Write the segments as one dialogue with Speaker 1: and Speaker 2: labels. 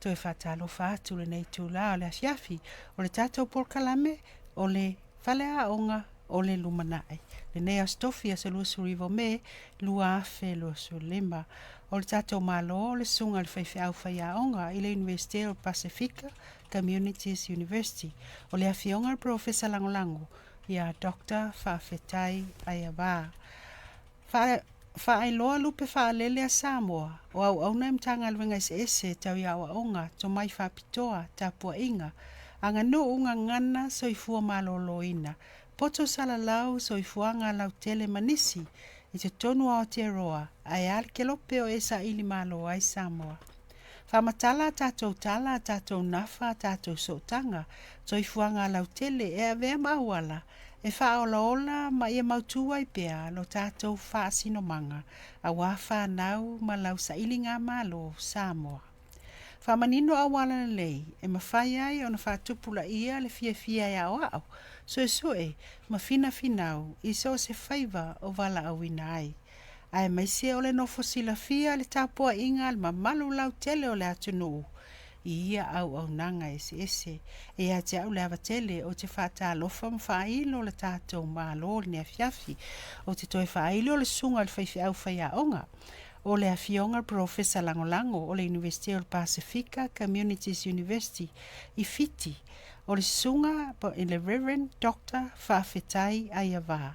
Speaker 1: Toe faatalofa atu lenei itulā o le afiafi o le tatou polokalame o le Faleaoga o le Lumanai. Lenei Aso Tofi aso 29 o Me 2025. O le tatou Malo o le Susuga i le Faifeau Faiaoga i le Iunivesite o Pasefika Communities University. O le Afioga i le Polofesa Lagolago ia Doctor Faafetai Aiavā. Faailoa lupe faalele a Samoa, o auauna i Matagaluega eseese tau i aoaoga, tomai faapitoa, tapuaiga, aganuu, gagana, soifua maloloina, poto salalau, soifuaga lautele ma nisi i totonu o Aotearoa, ae a le kelope o e saili malo ai Samoa. Faamatala a tatou tala, a tatou nafa, a tatou sootaga, soifuaga lautele e avea ma auala e faaolaola ma ia mautū ai pea lo tatou faasinomaga auā fanau ma lau sailigamalo Samoa. Faamanino auala lelei e mafai ai ona faatupulaia le fiafia e aoao, suesue ma finafinau i so o se faiva o valaauina ai, aemaise o le nofo silafia i le tapuaiga a le mamalu lautele o le atunuu i ia auaunaga eseese. E ia te au le ava tele ou te faatalofa ma faailo le tatou Malo i lenei afiafi. Ou te toe faailo le susuga i le faifeau faiaoga o le Afioga i le Polofesa Lagolago o le Iunivesite o le Pasefika Communities University i Fiti, o le susuga i le Reverend Doctor Faafetai Aiavā.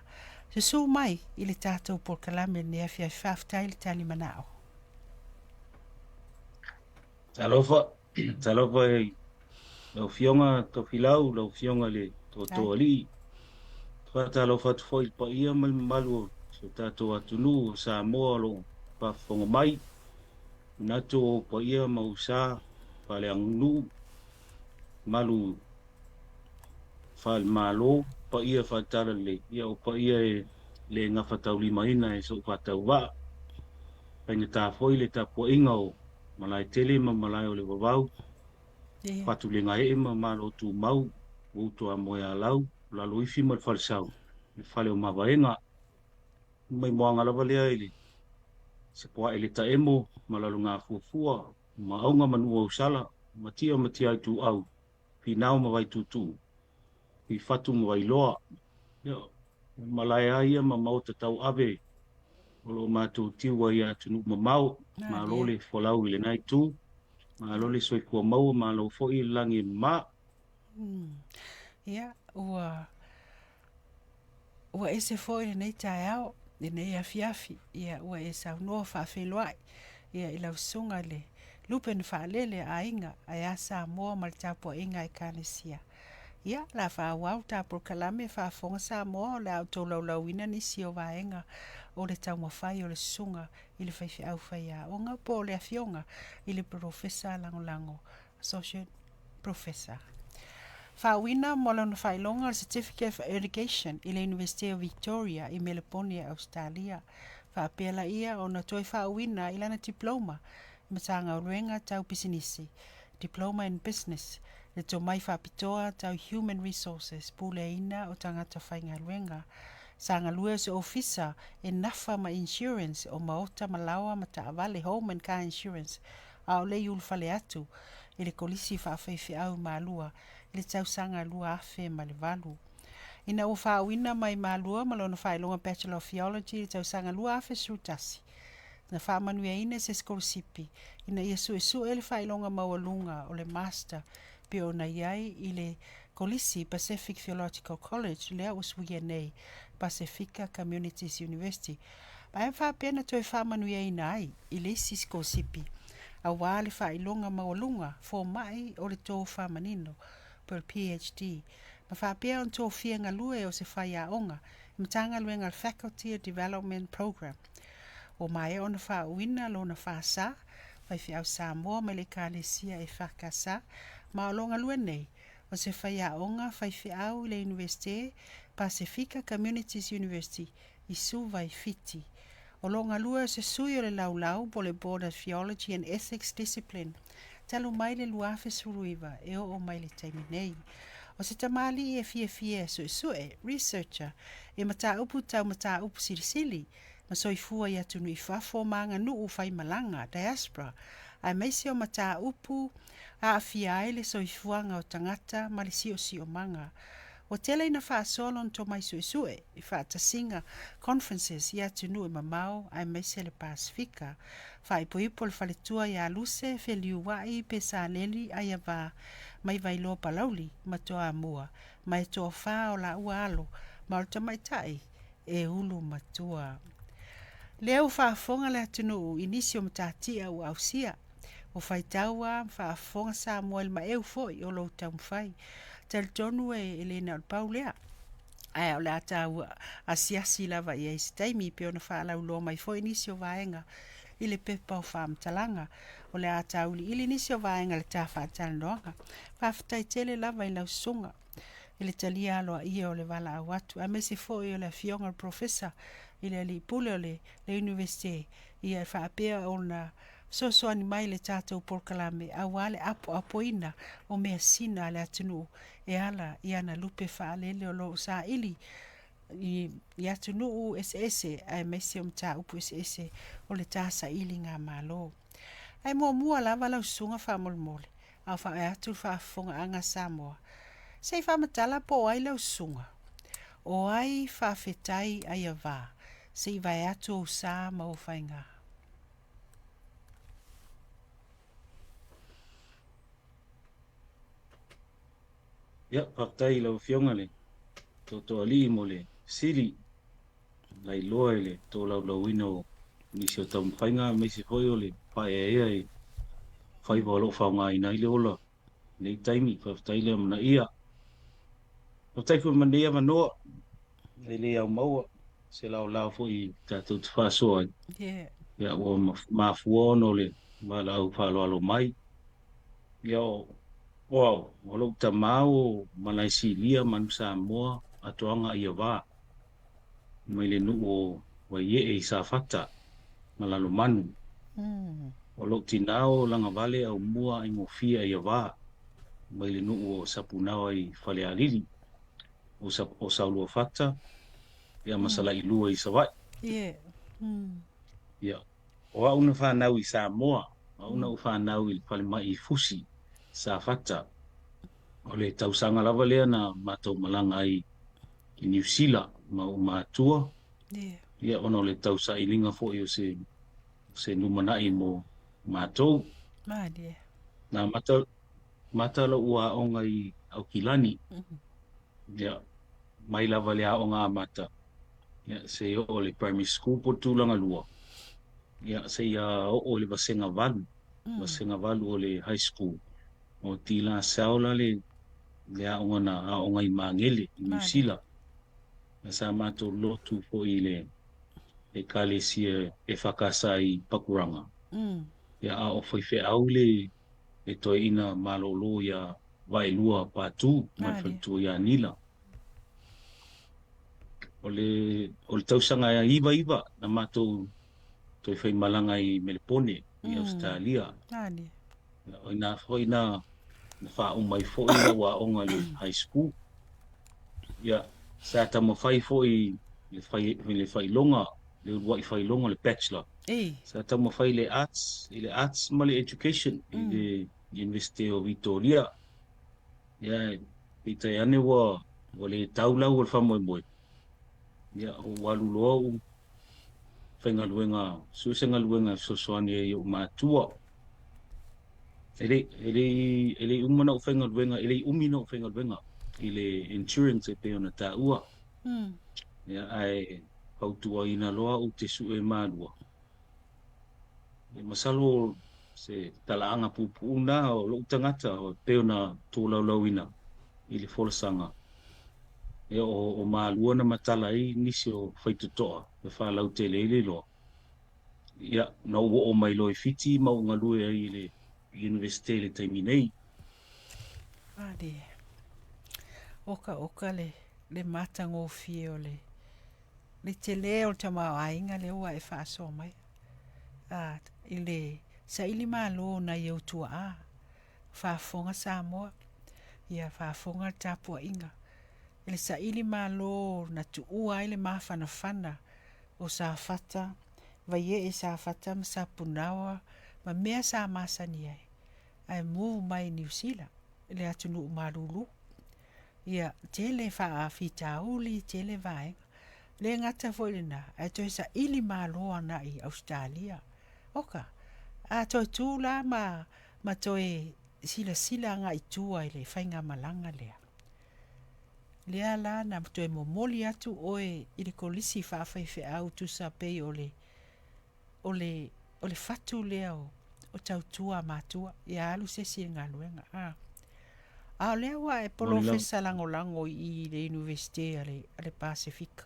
Speaker 1: Susu mai i le tatou polokalame i lenei afiafi. Faafetai le talimanao.
Speaker 2: Talofa, talofa i lau Afioga Tofilau, lau Afioga i le Tootooalii. Faatalofa atu foi i le paia ma le mamalu o si o tatou atunuu o Samoa o lo o faafofoga mai. Manatu o ou paia ma ou sa faaleaganuu, mamalu faale-Malo, paia faale-Talalelei, ia o paia e le gafataulimaina e sou faatauvaa. Faigata foi le tapuaiga o Malaetele ma Malae o le Vavau, Fatulegaee ma Malotumau, Utuamoealau, Laloifi ma le Falesau, le Fale o Mavaega. Mai moaga lava lea i le Sepoae le Taemo ma Lalogafuafua, Maauga ma Nuuausala, Matia ma Tiaituau, Finao ma Vaituutuu, Fuifatu ma Vailoa. Ia, malae lava ia ma maota tauave o lo o matou tiu ai i atunuu mamao. Malo le folau i lena itu, malo le soifua maua, malo foi le lagi e mama.
Speaker 1: Ia, ua ua ese foi lenei taeao, lenei afiafi, ia ua e saunoa faafeiloai ia i lau susuga i le lupe na faalele a aiga ae a Samoa ma le tapuaiga a Ekalesia. Ia, o le a faaauau le ta polokalame Faafofoga Samoa, o le a outou laulauina nisi o vaega o le taumafai o le susuga i le faifeau faiaoga po o le afioga i le Polofesa Lagolago, Associate Professor. Faauuina mo lona faailoga o le Certificate of Education i le Iunivesite o Victoria i Melepone, Ausetalia. Faapea laia ona toe faauuina i lana Diploma i Matagaluega Tau Pisinisi, Diploma in Business, le tomai faapitoa tau Human Resources, puleaina o tagata faigaluega. Sa galue o se ofisa e nafa ma insurance o maota ma laoa ma taavale, home and car insurance, a o le i ulufale atu i le Kolisi Faafaifeau i Malua i le tausaga 2008. Ina ua faauuina mai Malua ma lona faailoga Bachelor of Theology i le tausaga 2011, na faamanuiaina i se sikolasipi ina ia suesue le faailoga maualuga o le Master pei ona i ai i le Kolisi Pacific Theological College lea ua suia nei Pasefika Communities University. Ae faapea na toe faamanuiaina ai i le isi sikolasipi auā le faailoga maualuga fomai o le tofa manino po o le PhD ma faapea ona tofia galue o se faiaoga i Matagaluega o le Faculty Development Program. Ua maea ona faauuina lona fasa faifeau Samoa mai le Ekalesia EFKS ma o lo o galue nei o se faiaoga faifeau i le Iunivesite Pasefika Communities University i Suva i Fiti. O lo o galue o se sui o le Laulau po o le Board of Theology and Ethics Discipline talu mai le 2019 e oo mai le taimi nei. O se tamalii e fiafia e suesue, researcher, i mataupu tau mataupu silisili ma soifua i atunuu i fafo ma aganuu faimalaga, diaspora, aemaise o mataupu aafia ai le soifuaga o tagata ma le siosiomaga. Ua tele ina faasoa lona tomai suesue i faatasiga, conferences, i atunuu e mamao aemaise le Pasefika. Faaipoipo le faletua ia Luse, Feliuai, Pesaleli, Aiava, mai Vailoa Palauli ma Toamua, ma e toafa o laua alo ma o le tamaitai e ulu matua. Lea ua faafofoga le atunuu i nisi o matatia ua ausia. Ua faitau a ma faafofoga Samoa i le maeu foi o lou taumafai. Talitonu e le na o le pau lea, ae o le a taua asiasi lava i ai i se taimi, pei ona faalauiloa mai foi nisi o vaega i le pepa o faamatalaga. O le a tauiliili nisi o vaega i le ta faatalanoaga. Faafetai tele lava i lau susuga i le talia aloaia o le valaau atu, aemaise foi o le afioga i le Professor i le Alii Pule o le Iunivesite, ia e faapea ona fesoasoani mai i le tatou polokalame aua le apoapoina o measina a le atunuu e ala i ana lupe faalele o lo o saili i atunuu eseese aemaise o mataupu eseese o le ta sailigamalo. Ae muamua lava lau susuga faamolemole, a o faaoe atu le faafofogaaga a Samoa, se i faamatala po o ai lau susuga? O ai faafetai Aiava, se i vae atu ou sa ma ou faiga.
Speaker 2: Ia, faafetai i lau Afioga i le Tootooalii mo le fesili lailoa i le tolaulauina o nisi o taumafaiga aemaise foi o le faaeaea i faiva o lo o faaaogaina ai le ola i lenei taimi. Faafetai le amanaia. Faafetai foi mo lenei avanoa e le au maua se laolao foi tatou te faasoa ai. Ia, ua mafua ona o le valaau faaaloalo mai. Ia, o au, o lou tama o Malaesilia Manu Samoa Atoaga Aiava mai le nuu o Waiee i Safata ma Lalomanu. O lou tina o Lagavale Aumua Aigofie Aiava mai le nuu o Sapunaoa i Falealili, o Sauluafata ia ma Salailua i Savaii. Ia, o au na fanau i Samoa, o au na ou fanau i le falemai i Fusi, Safata. O le tausaga lava lea na matou malaga ai i Niu Sila ma ou matua. Ia, ona o le tausailiga foi o se lumanai mo matou. Na amata lou aoga i Aukilani. Ia, mai lava le aoga amata, ia, se oo i le primary school po o le tulaga lua, ia, seia oo i le vasega valu, vasega valu o le high school. O De La Salle la le aoga na aoga i Magele i Niu Sila. Na sa matou lotu foi i le Ekalesia EFKS i Pakuranga. Ia, a o faifeau le toeaina malolo ia Vaelua Patu ma le faletua ia Nila. O le tausaga 99 na matou toe faimalaga i Melepone i Ausetalia. O ina foi na faauma ai foi lau aoga i le high school. Ia, sa taumafai foi i le faailoga, le uluai faailoga, le bachelor. Sa taumafai i le arts, ma le education i le University o Victoria. Ia, peitai ane ua le tau lau o le faamoemoe. Ia, ua alu loa ou faigaluega, sue se galuega e fesoasoani ai i ou matua. E le i uma na ou faigaluega, e le i umi na ou faigaluega i le insurance e pei ona taua. Ia, ae fautuaina loa ou te sue malua. Ia, masalo se talaaga puupuu na o lou tagata o pei ona tolaulauina i le folasaga. Ia, o malua na matala ai nisi o faitotoa e faalautele ai le iloa. Ia, na ou oo mai loa i Fiti ma ou galue ai i le Universite i le taimi nei.
Speaker 1: Malie. Okaoka le matagofie o le tele o le tamaoaiga lea ua e faasoa mai. I le saili malo nai ou tuaa, faafofoga Samoa, ia faafofoga le tapuaiga. I le saili malo na tuua ai le mafanafana o Safata, Vaiee Safata ma Sapunaoa, ma mea sa masani ai, ae move mai i Niu Sila, le atunuu malulu. Ia, tele faafitauli, tele vaega. Le gata foi i lena, ae toe saili malo agai i Ausetalia. Oka, a toe tu la ma, ma toe silasila agai i tua i le faigamalaga lea. Lea la na toe momoli atu oe i le kolisi faafaifeau tusa pei o le, o le, o le fatu lea o, o tautua a matua, ia alu se isi i le galuega. A, a o lea ua e polofesa lagolago i i i le Iunivesite a le, a le Pasefika.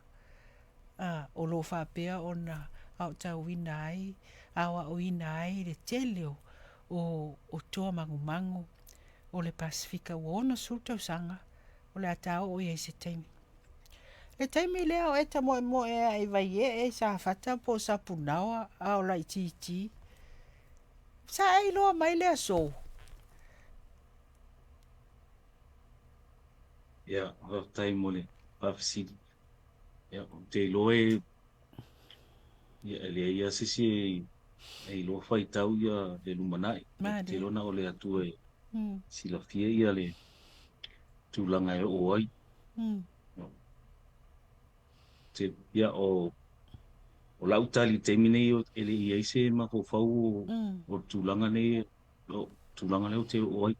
Speaker 1: A, o lo o faapea ona aotauina ai, aoaoina ai le tele o, o, o toa magumagu o le Pasefika ua 60 tausaga o le a ta oo i ai se taimi. Le taimi lea o e tamoemoe ae i Vaiee, i Safata po o Sapunaoa a o laitiiti. Sa e iloa mai le aso?
Speaker 2: Ia, faafetai mo le faafesili. Ia, ou te iloa e, ia, e leai lava se isi e iloa faitau ia le lumanai. Ia, ou te iloa na o le Atua e silafia ia le tulaga e oo ai. Te, ia, o, o lau tali i le taimi nei, e le i i ai se mafaufau o, o le tulaga nei, o tulaga lea ou te oo ai.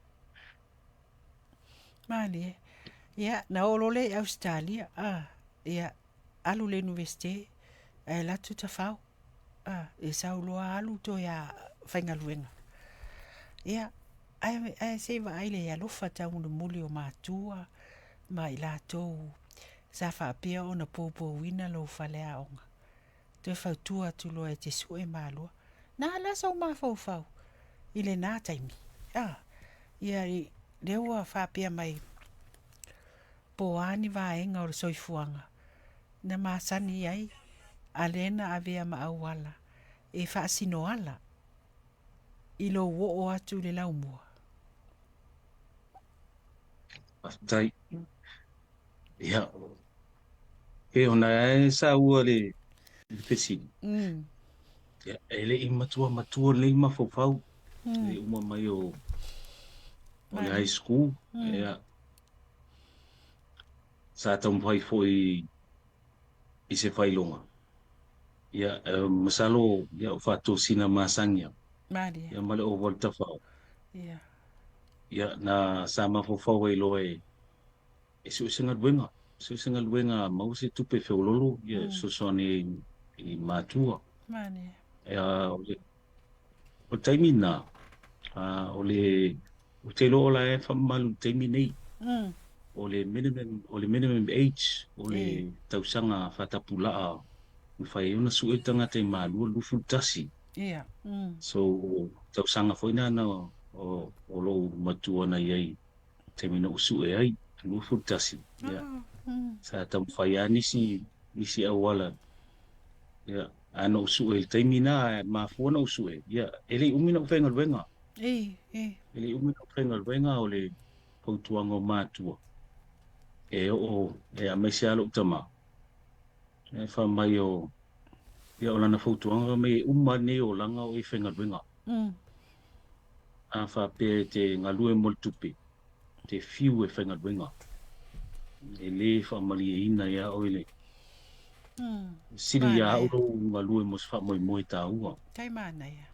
Speaker 1: Malie. Ia, na oo loa lea i Ausetalia, a, ia, alu i le Iunivesite, ae alu atu tafao, a, e sau loa alu toe a faigaluega. Ia, ae, ae se i vaai le alofa taumolimoli o matua ma i latou sa faapea ona poupouina lou faleaoga. Toe fautua atu loa e te sue malua. Na la sou mafaufau i lena taimi. A, ia, lea ua faapea mai po o a ni vaega o le soifuaga na masani ai a lea na avea ma auala e faasinoala i lou oo atu i le laumua.
Speaker 2: Faafetai. Ia, e ona e saua le fesili. Ia, e le i matua matua lenei mafaufau, le uma mai o, o le high school. Ia, sa taumafai foi i se faailoga. Ia, e masalo, ia, o faatosina masani au.
Speaker 1: Malie.
Speaker 2: Ia, ma le ova o le tafao.
Speaker 1: Ia.
Speaker 2: Ia, na sa mafaufau ai loa e, e sue se galuega, sue se galuega maua se tupe feololo, ia, e fesoasoani ai i matua.
Speaker 1: Malie.
Speaker 2: Ia, o le, o le taimi lena, a, o le, ou te iloa o la e faamamalu i le taimi nei. O le minimum, o le minimum age, o le tausaga faatapulaa mafai ai ona sue le tagata i Malua 21.
Speaker 1: Ia.
Speaker 2: So, tausaga foi na na o, o lou matua na i ai taimi na ou sue ai, 21. Ia. Sa taumafai lava nisi, nisi auala. Ia, a na ou sue i le taimi na, mafua na ou sue, ia, e le i umi na ou faigaluega.
Speaker 1: E, e.
Speaker 2: E le i umi na ou faigaluega o le fautuaga o matua. E oo, e aemaise lava lou tama. E fai mai o, ia o lana fautuaga fai mai e uma lenei olaga o e faigaluega. A faapea e te galue mo le tupe, te fiu e faigaluega. E le faamalieina ia oe le sili ia au lou galue mo se faamoemoe taua.
Speaker 1: Tai manaia.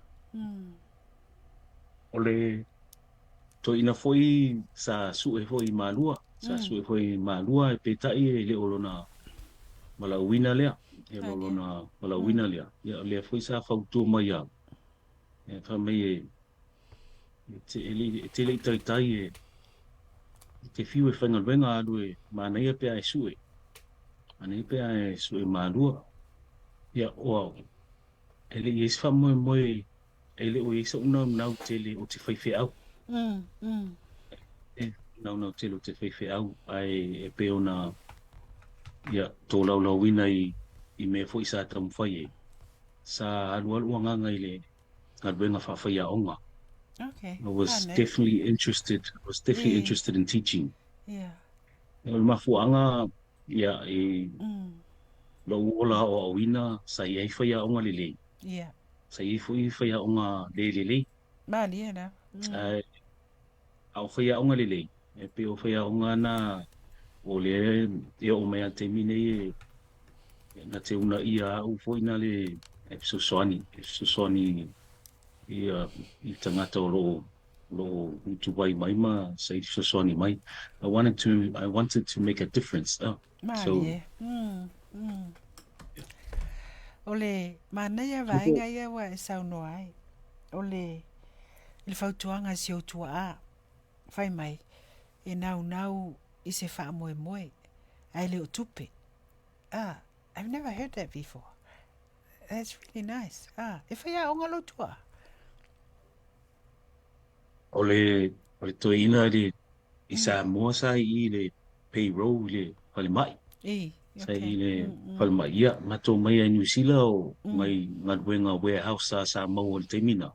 Speaker 2: O le toeaina foi sa sue foi i Malua, sa sue foi i Malua e peitai e le o lona valaauina lea, e le o lona valaauina lea. Ia o lea foi sa fautua mai au, e fai mai e, e te le i taitai e, e te fiu e faigaluega alu e manaia pe a e sue. Manaia pe a e sue Malua. Ia, o au, e le i ai se faamoemoe, e le o i ai so'u naunau tele o te faifeau. E naunau tele o te faifeau, ae e pei ona, ia, tolaulauina i, i mea foi sa taumafai ai. Sa alualu agaga i le galuega faafaiaoga.
Speaker 1: Okay.
Speaker 2: I was definitely interested, I was definitely interested in teaching. O le mafuaaga, ia, i lou ola aoaoina, sa i ai faiaoga lelei. Sa i ai foi faiaoga le lelei.
Speaker 1: Malie lava.
Speaker 2: Ae a o faiaoga lelei, e pei o faiaoga na o lea e oo mai lava i le taimi nei e na te uunaia au foi na le e fesoasoani, e fesoasoani ia i tagata o lo o o lo o utuvai mai ma saili fesoasoani mai. I wanted to I wanted to make a difference. Oh, so
Speaker 1: Malie. O le manaia vaega ia ua e saunoa ai, o le i le fautuaga a si ou tuaa, fai mai, e naunau i se faamoemoe, ae le o tupe. Ah, I've never heard that before. That's really nice. Ah, e faiaoga lou tuaa?
Speaker 2: O le o le toeaina i le i Samoa sa i i le payroll i le falemai.
Speaker 1: I,
Speaker 2: Sa i
Speaker 1: okay.
Speaker 2: i le falemai. Ia, matou mai ai Niu Sila o mai galuega warehouse sa sa maua i le taimi na.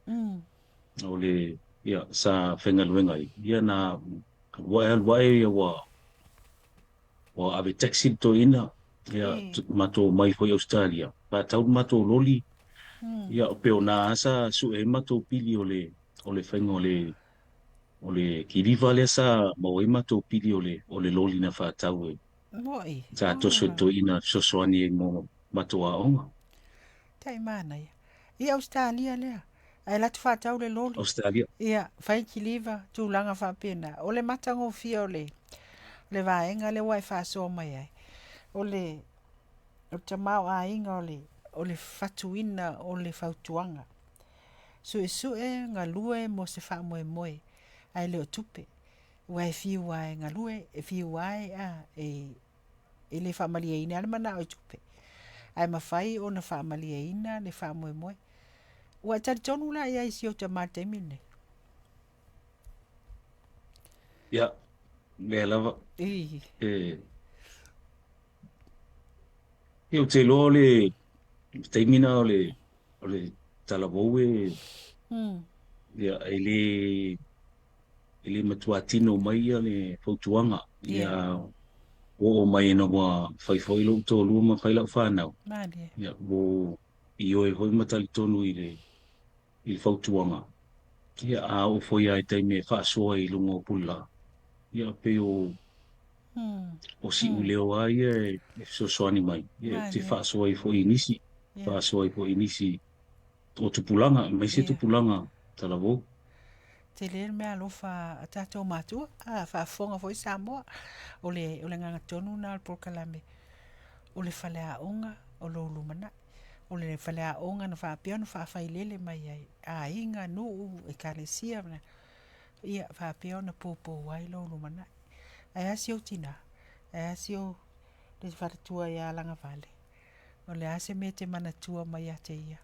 Speaker 2: O le ia sa faigaluega ai. Ia na alu ae alu ae ia ua ua ave taxi le toeaina, ia matou omai foi i Ausetalia, faatau le matou loli, ia pei o na lava sa sue ai matou pili o le o le faiga o le o le kiliva lea sa maua ai matou pili o le o le loli na faatau e
Speaker 1: Mo'i.
Speaker 2: sa toso i le toeaina e fesoasoani ai mo matou aoga.
Speaker 1: Tai manaia. I Ausetalia lea. Ae alu atu faatau le loli.
Speaker 2: Ausetalia.
Speaker 1: Ia, fai kiliva, tulaga faapena. O le matagofie o le, le vaega lea ua e faasoa mai ai. O le, o le tamaoaiga o le, o le fatuina o le fautuaga. Suesue galue mo se faamoemoe, ae le o tupe. Ua e fiu lava e galue, e fiu lava e, a, e e le faamalieina lava le manao i tupe, ae mafai ona faamalieina le faamoemoe. Ua e talitonu la i ai i si ou tama i le taimi lenei?
Speaker 2: Ia, lea lava.
Speaker 1: I.
Speaker 2: E, ia, ou te iloa o le taimi na o le, o le talavou e, ia, e le, e le matua tino mai ia le fautuaga. Ia, ua oo mai ina ua fai foi lou toalua ma fai lau fanau.
Speaker 1: Malie.
Speaker 2: Ia, ua ioe foi ma talitonu i le, i le fautuaga. Ia, a oo foi lava i taimi e faasoa ai i luga o pulelaa, ia, pei o, o siuleo lava ia e fesoasoani mai, ia, ou te faasoa ai foi i nisi, faasoa ai foi i nisi o tupulaga, aemaise tupulaga talavou.
Speaker 1: Tele le mea alofa a tatou matua, a faafofoga foi Samoa. O le, o le agaga tonu lena o le polokalame, o le faleaoga o lou lumanai. O le faleaoga na faapea ona faafailele mai ai aiga, nuu, ekalesia, ia faapea ona poupou ai lou lumanai. Ae a si ou tina? Ae a si ou le faletua ia Lagavale? O le a se mea e te manatua mai ia te ia?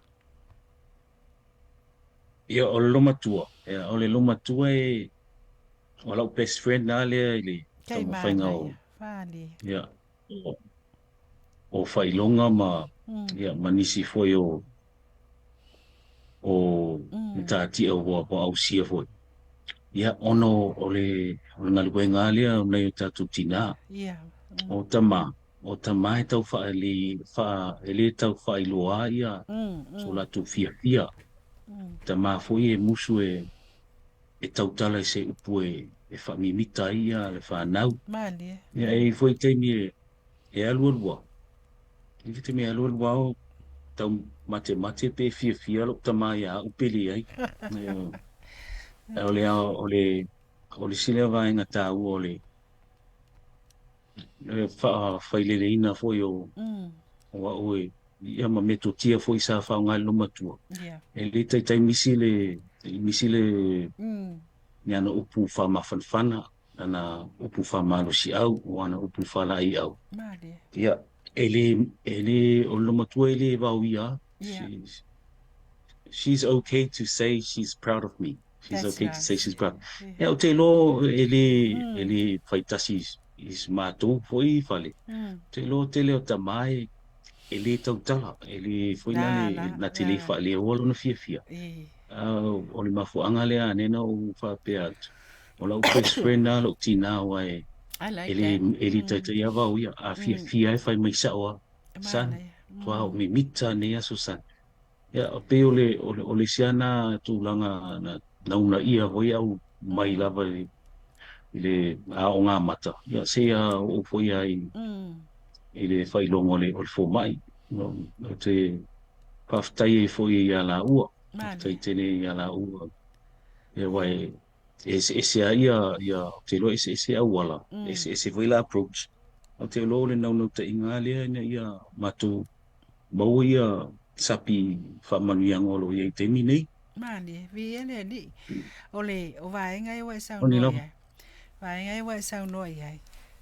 Speaker 2: Ia, o le loomatua, ia, o le loomatua e, o lau best friend lava lea i le
Speaker 1: Kei
Speaker 2: taumafaiga o,
Speaker 1: manaia, fale.
Speaker 2: ia, o, o faailoga ma, ia, ma nisi foi o, o matatia ua, ua ausia foi. Ia, ona o le, o le galuega lava lea o nai o tatou tinā.
Speaker 1: Ia.
Speaker 2: O tama, o tama e tau faaele, faa, e le tau faailoa ia so latou fiafia. Tama foi e musu e, e tautala i se upu e, e faamimita ai ia le fanau.
Speaker 1: Malie.
Speaker 2: Ia, e i ai foi taimi e, e alualu a, e i ai taimi e alualu a o tau matemate pe fiafia lou tama ia au pe leai. O le, o le, o le isi lea vaega taua o le, le faafaileleina foi o, o au e, ia ma metotia foi sa faaaoga e le loomatua. E le taitai misi le, misi le, ni ana upu faamafanafana, ana upu faamalosiau, o ana upu faalaeiau.
Speaker 1: Malie.
Speaker 2: Ia, e le, e le, o le loomatua e le vaoia. She's okay to say she's proud of me. She's
Speaker 1: That's
Speaker 2: okay to say
Speaker 1: nice.
Speaker 2: she's proud. Ia, ou te iloa e le, e le faitasi i si matou foi fale. Ou te iloa tele o tama e, e le tautala, e le foi na le,
Speaker 1: La, la,
Speaker 2: na te le
Speaker 1: la.
Speaker 2: faaleoa lona fiafia. O le mafuaaga lea ane na ou faapea atu, o lau best friend lava lou tinā aua e,
Speaker 1: I
Speaker 2: e
Speaker 1: like
Speaker 2: le,
Speaker 1: that.
Speaker 2: e le taitai lava o ia. A fiafia e fai mai sao lava, son,
Speaker 1: Manaia.
Speaker 2: toa o mimita nei aso son. Ia, pei o le, o le, o le isi lava lena tulaga na, na uunaia foi au mai lava i, i le aoga amata, ia seia oo foi lava i, i le faailoga o le, o le fomai. Ou te faafetai ai foi ia laua, faafetai tele ia laua. Ia, aua e eseese lava ia, ia, ou te iloa e eseese auala, eseese foi la approach. Ou te iloa o le naunautaiga lava lea ina ia matou maua ia sapi faamanuiaga o lo o i ai i le taimi nei.
Speaker 1: Malie, viia le Alii. O le, o vaega ia ua e saunoa i ai. Vaega ia ua e saunoa i ai.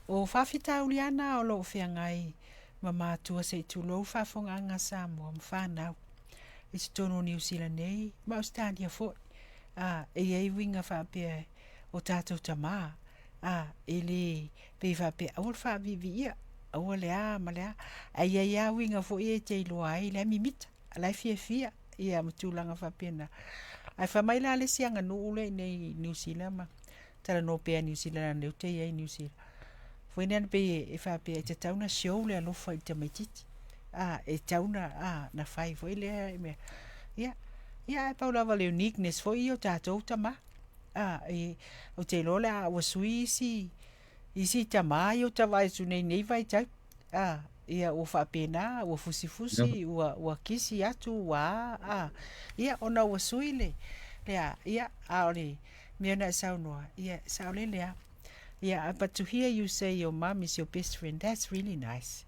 Speaker 1: O faafitauli lava na o lo o feagai ma matua se i tulou faafofogaaga a Samoa ma fanau i totonu o Niu Sila nei ma Ausetalia foi. A, e i ai uiga faapea o tatou tamā, a, e le, pei faapea aua le faaviiviia, aua le a ma le a. Ae i ai lava uiga foi ia e te iloa ai la e mimita, la e fiafia, ia ma tulaga faapena. Ae fai mai la le isi aganuu lea i inei i Niu Sila ma talanoa pea Niu Sila leaga o lea ou te i ai i Niu Sila. Foi lea pei e faapea e tatau ona show le alofa i le tamaitiiti. A, e tatau ona, a, na fai foi lea mea. Ia, ia ae pau lava o le uniqueness foi ia o tatou tama. A, e, ou te iloa o le a ua sui isi, isi tama ia ou te vaai atu nei i nei vaitau. A, ia ua faapena, ua fusifusi, ua, ua kisi atu, ua a, a. Ia, ona ua sui le, le a, ia, a o le mea na e saunoa, ia, e saolele lava. Ia, but to hear you say your mum is your best friend, that's really nice.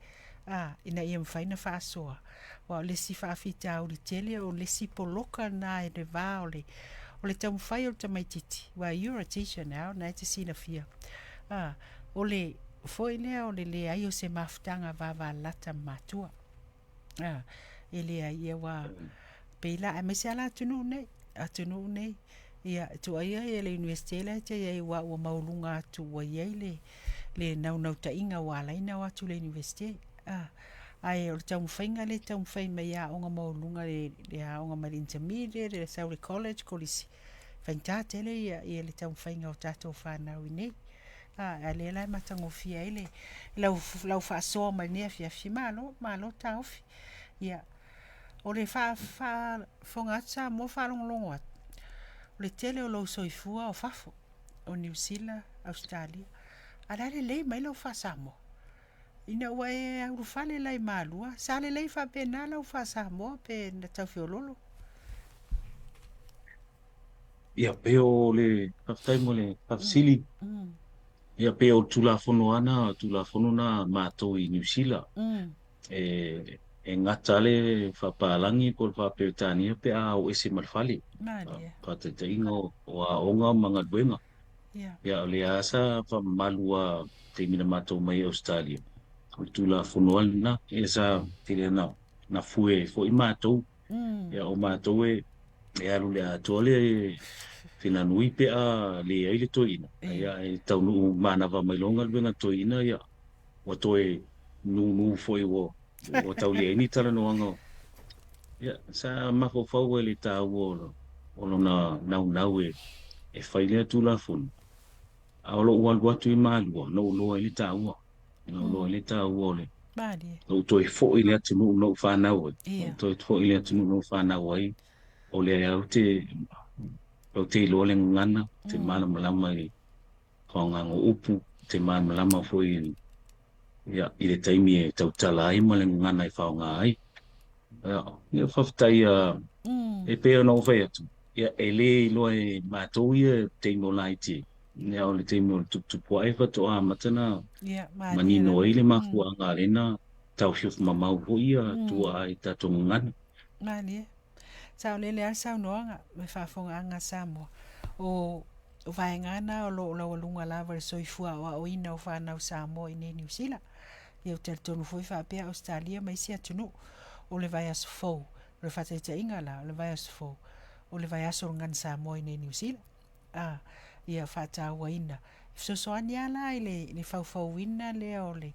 Speaker 1: A, ina ia mafai ona faasoa. Aua o le isi faafitauli tele, o le isi poloka lena i le va o le, o le taumafai o le tamaitiiti, well, you're a teacher now, na e te silafia. A, o le foi lea o le leai o se mafutaga vavalalata ma matua. A, e leai, ia ua, pei la, aemaise lava la atunuu nei, atunuu nei, ia, tuuaia ia le Iunivesite la e te i ai aua ua maualuga atu ua i ai le, le naunautaiga ua ala ai ona o atu i le Iunivesite. A, ae o le taumafaiga lea e taumafai mai i aoga maualuluga le, le aoga mai le intermediate, le sau i le college, kolisi, faigata tele ia, ia le taumafaiga o tatou fanau i inei. A, a lea la e matagofie ai le, lau, lau faasoa mai lenei afiafi. Malo, malo taofi. Ia, o le faafofoga atu Samoa faalogologo atu, o le tele o lou soifua o fafo, o Niu Sila, Ausetalia, a o le a lelei mai lau faa-Samoa? Ina ua e ulufale la i Malua, sa lelei faapena lau faa-Samoa pe na tau feoloolo?
Speaker 2: Ia, pei o le faafetai mo le faafesili. Ia, pei o le Tulafono lava na, Tulafono na a matou i Niu Sila. E, e gata le faapalagi po o le faaperetania pe a o ese ma le fale. Faataitaiga o, o aoga ma galuega. Ia, o lea lava sa faamamalu lava i le taimi na matou omai ai i Ausetalia. O le Tulafono lava lena, ia sa tele na, na fue ai foi matou. Ia, o matou e, e alu i le atoa le Finanui pe a leai le toeaina. Ia, e taunuu manava mai loa galuega a le toeaina, ia, ua toe nūnū foi ua, ua tau leai ni talanoaga. Ia, sa mafaufau ai i le taua o, o lona naunau e, e fai lea Tulafono. A o lou alu atu i Malua, na ou iloa ai le taua. Na ou iloa ai le taua o le
Speaker 1: Malie.
Speaker 2: lou toe foi i le atunuu na ou fanau ai. Lou toe foi i le atunuu na ou fanau ai, o lea ou te, ou te iloa le gagana, ou te malamalama i le faaaogaina o upu, ou te malamalama foi i, ia, i le taimi e tautala ai ma le gagana e faaaoga ai. Ia, ia faafetai e pei ona ou fai atu, ia, e le iloa e matou ia taimi o laiti, ia, o le taimi o le tuputupu ae faatoa amata ona
Speaker 1: Ia, malie
Speaker 2: manino
Speaker 1: lava.
Speaker 2: ai le mafuaaga a lena taofiofi mamao foi ia tua i tatou gagana.
Speaker 1: Malie. Saolele lava le saunoaga ma le faafofogaaga a Samoa. O o vaega na o lo o laualuga lava i le soifua aoaoina o fanau Samoa i inei i Niu Sila. Ia ou te talitonu foi faapea Ausetalia ma isi atunuu. O le vaiaso fou, o le faataitaiga la, o le vaiaso fou, o le vaiaso o le Gagana Samoa i inei i Niu Sila. A, ia faatauaina. E fesoasoani lava la i le, le faufauina lea o le,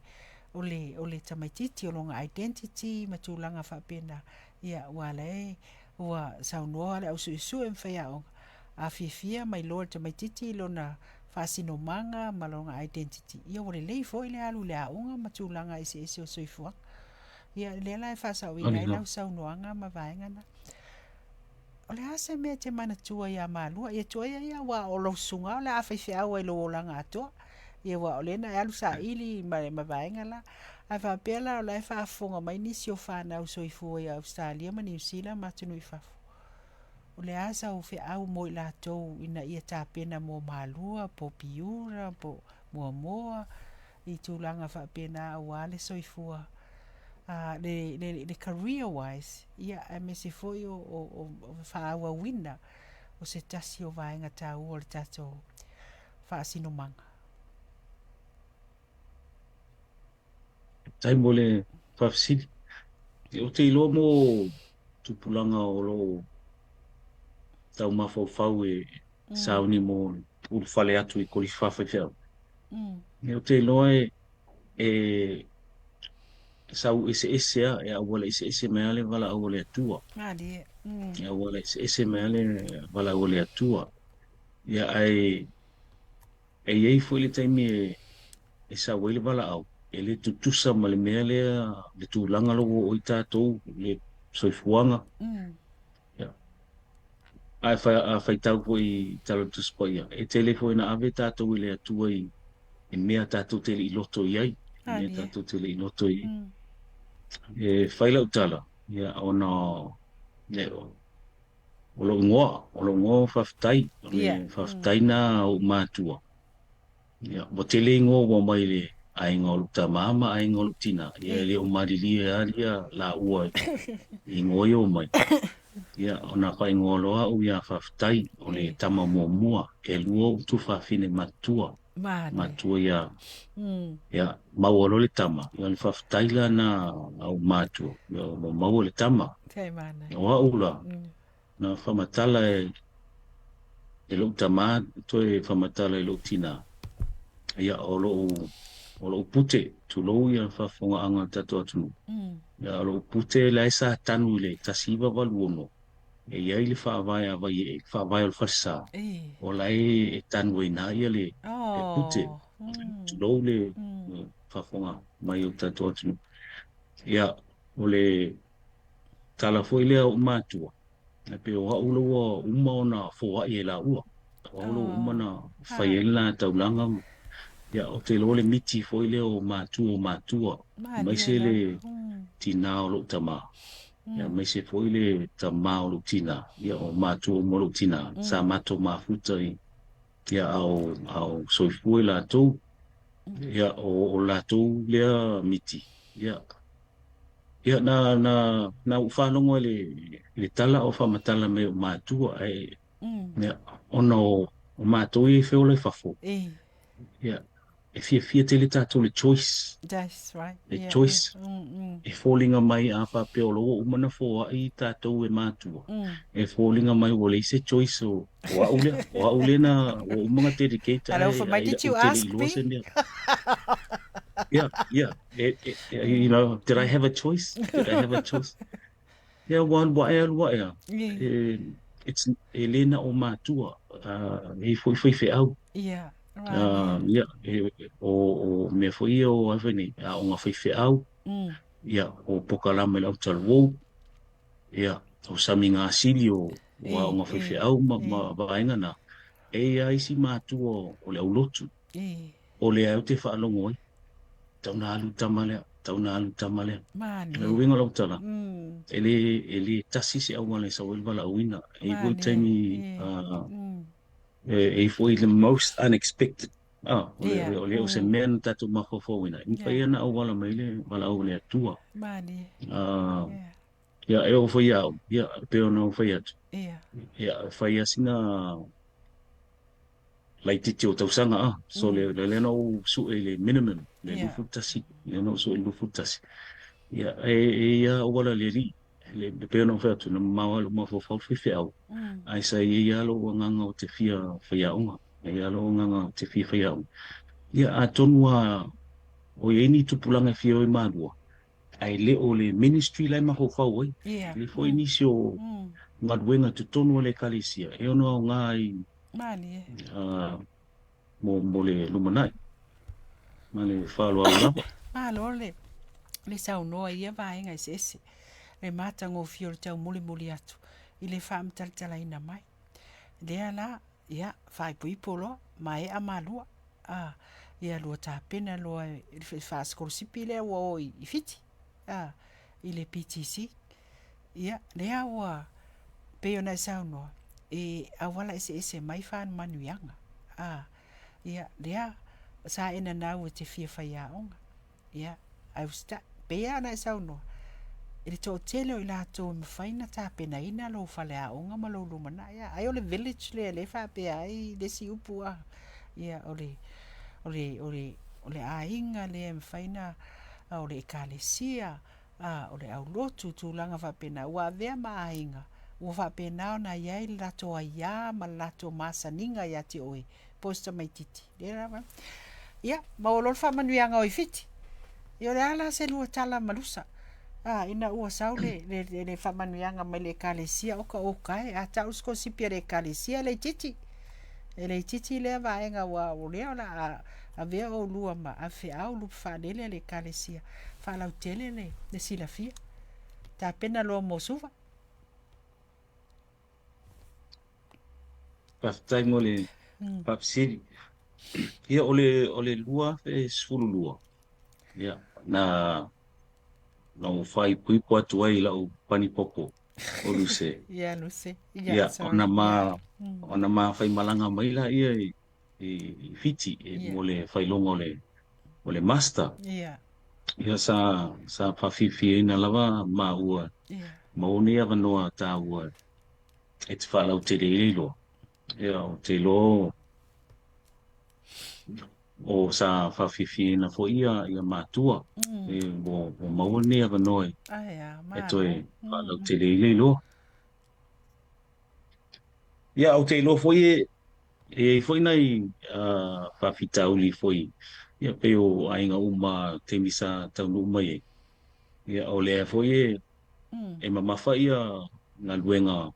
Speaker 1: o le, o le tamaitiiti, o lona identity ma tulaga faapena. Ia, aua o la e ua saunoa le au suesue ma faiaoga, a fiafia ma iloa e le tamaitiiti lona faasinomaga ma lona identity, ia ua lelei foi le alu i le aoga ma tulaga eseese o le soifuaga. Ia, lea la e faasaoina ai lau saunoaga ma vaega na. O le a se mea e te manatua iā Malua? Ia tuaia ia aua o lou susuga o le a faifeau ai i lou olaga atoa. Ia aua o lea na e alu saili ma, ma vaega la. Ae faapea la o la e faafofoga mai nisi o fanau soifua i Ausetalia ma Niu Sila ma atunuu i fafo. O le a sau feau mo i latou ina ia tapena mo Malua po o Piura po o Moamoa i tulaga faapena aua le soifua a le, le, le career wise, ia, aemaise foi o, o, o, o faaauauina o se tasi o vaega taua o le tatou faasinomaga.
Speaker 2: Faafetai mo le faafesili. Ou te iloa mo tupulaga o lo o tau mafaufau e sauni mo ulufale atu i kolifa faifeau. Ou te iloa e e sau eseese lava, e auala eseese mai lava le valaau a le Atua.
Speaker 1: Malie.
Speaker 2: E auala eseese mai lava le valaau a le Atua. Ia, ae e i ai foi le taimi e, e sau ai le valaau, e le tutusa ma le mea lea, le tulaga la ua oo i tatou, le soifuaga. Ia. Ae a faitau foi i Tala o le Tusi Paia, e tele foi ina ave tatou i le Atua i, i mea tatou te le i loto i ai, i mea tatou te le i loto i ai. E fai lau tala, ia, ona e, o lou igoa, o lou igoa o Faafetai, o le faafetai na a ou matua. Ia, ua tele igoa ua aumai i le aiga o lou tama ma aiga o lou tina, ia e le o malilie lava ia laua i igoa ia ua aumai. Ia, ona faaigoa loa au ia Faafetai, o le tama muamua, e lua ou tuafafine matutua, matua ia, ia, maua loa le tama, ia o le faafetai la na a ou matua, ia ua maua le tama. O au la, na faamatala e e lou tama toe faamatala i lou tina, ia o lou o lou pute, tulou ia faafofogaaga a le tatou atunuu, ia o lou pute la e sa tanu i le 1986, e i ai le faavae a Vaiee, le faavae o le falesa, o la e tanu ai i ina ia le pute, tulou le faafofoga mai o le tatou atunuu. Ia, o le tala foi lea a ou matua, E pei o au la ua uma ona foai e laua. O au la ua uma ona fai ai le la taulaga. Ia, ou te iloa le miti foi lea o matua o matua, aemaise le tina o lou tama, ia, aemaise foi le tama o lou tina, ia, o matua uma o lou tina, sa matou mafuta i, ia, a o, a o soifua i latou, ia, o latou lea miti, ia, Ia, na, na, na ou faalogo i le, i le tala o faamatala mai o matua, ae, ia, ona o, o matou ia e feola i fafo, ia, e fiafia tele tatou le choice.
Speaker 1: That's right.
Speaker 2: Le choice. E foliga mai a faapea o la ua uma ona foai tatou e matua, e foliga mai ua leai se choice o, o au lea, o au lea na, ua uma ona dedicate
Speaker 1: ae,
Speaker 2: ae
Speaker 1: did you
Speaker 2: ou te le
Speaker 1: ask
Speaker 2: i iloa
Speaker 1: me?
Speaker 2: se mea. Yeah, yeah. You know, did I have a choice? Did I have a choice? Yeah, ua alu ae, alu ae a. It's, e le na o matua, e foi faifeau.
Speaker 1: Yeah, right, yeah.
Speaker 2: Yeah, e, o, o mea foi ia o ai foi nei, aoga faifeau, yeah, o pokalama i le autalavou, yeah, o samiga asili o, o aoga faifeau ma, ma vaega na. E i ai isi matua o le aulotu, o lea ou te faalogo ai, tau na alu tama lea, tau na alu tama lea. O le
Speaker 1: Malie.
Speaker 2: uiga o lau tala, e le, e le tasi se auala e sau ai le valaauina. E i ai foi
Speaker 1: Malie.
Speaker 2: taimi, e i ai foi the most unexpected. Ah, o le, o le, o se mea na tatou mafaufauina. E mafai ona auala mai le valaau a le Atua.
Speaker 1: Malie.
Speaker 2: Ia, e oo foi ia au, ia, e pei ona ou fai atu. Ia, e fai lava sina laitiiti o tausaga a. So le le lea na ou sue i le minimum, le 21, lea na ou sue i le 21. Ia, e e ia auala le alii, le e pei ona ou fai atu, na mamao lava lou mafaufau le faifeau, ae sa i ai lava lou agaga ou te fia faiaoga, e i ai lava lou agaga ou te fia faiaoga. Ia, atonu lava o i ai ni tupulaga e fia o i Malua, ae le o le ministry la e mafaufau ai. E i ai foi nisi o galuega i totonu o le Ekalesia e ono aoga ai
Speaker 1: Malie.
Speaker 2: Mo, mo le lumanai. Ma le faaaloalo lava.
Speaker 1: Malo le Le saunoa i ia vaega eseese, le matagofie o le taumolimoli atu i le faamatalatalaina mai. Lea la, ia, faaipoipo loa, maea malua, a, ia lua tapena loa i le faasikolasipi lea ua o i Fiti, a, i le PTC. Ia, lea ua pei ona e saunoa, e auala eseese mai faamanuiaga, a, ia, lea sa e nanau e te fia faiaoga. Ia, ae usitai. Pei lava ona e saunoa, i le toatele o i latou e mafai ona tapenaina lou faleaoga ma lou lumanai. Ia, ai o le village lea lea e faapea ai le isi upu a. Ia, o le, o le, o le, o le aiga lea e mafai ona, o le ekalesia, a, o le aulotu, tulaga faapena, ua avea ma aiga, ua faapena ona i ai le latou aiā ma le latou masaniga ia te oe, po o se tamaitiiti. Lea lava. Ia, maua loa le faamanuiaga o i Fiti. Ia, o le a la se lua tala ma Lusa? A, ina ua sau le, le, le, le faamanuiaga mai le ekalesia, oka oka e, a tau le sikolasipi a le ekalesia, e laitiiti. E laitiiti lea vaega ua o lea o le a avea oulua ma avefeau lupe faalele a le ekalesia, faalautele le, le silafia. Tapena loa mo Suva.
Speaker 2: Faafetai mo le faafesili. Ia, o le, o le 2012, ia, na, na ou faaipoipo atu ai i lau panipopo o Luse.
Speaker 1: Ia, Luse.
Speaker 2: Ia, Ia, ona ma, ona ma faimalaga mai laia i, i, i Fiti e, mo le faailoga o le, o le Master.
Speaker 1: Ia.
Speaker 2: Ia, sa, sa faafiafiaina lava maua maua nei avanoa taua e te faalautele ai le iloa. Ia, ou te iloa o sa faafiafiaina foi ia, ia matua e, ua, ua maua lenei avanoa e, e toe faalautele ai le iloa. Ia, ou te iloa foi e, e i ai foi nai uh, faafitauli foi, ia, pei o aiga uma taimi sa taunuu mai ai. Ia, o lea foi e, e mamafa ia galuega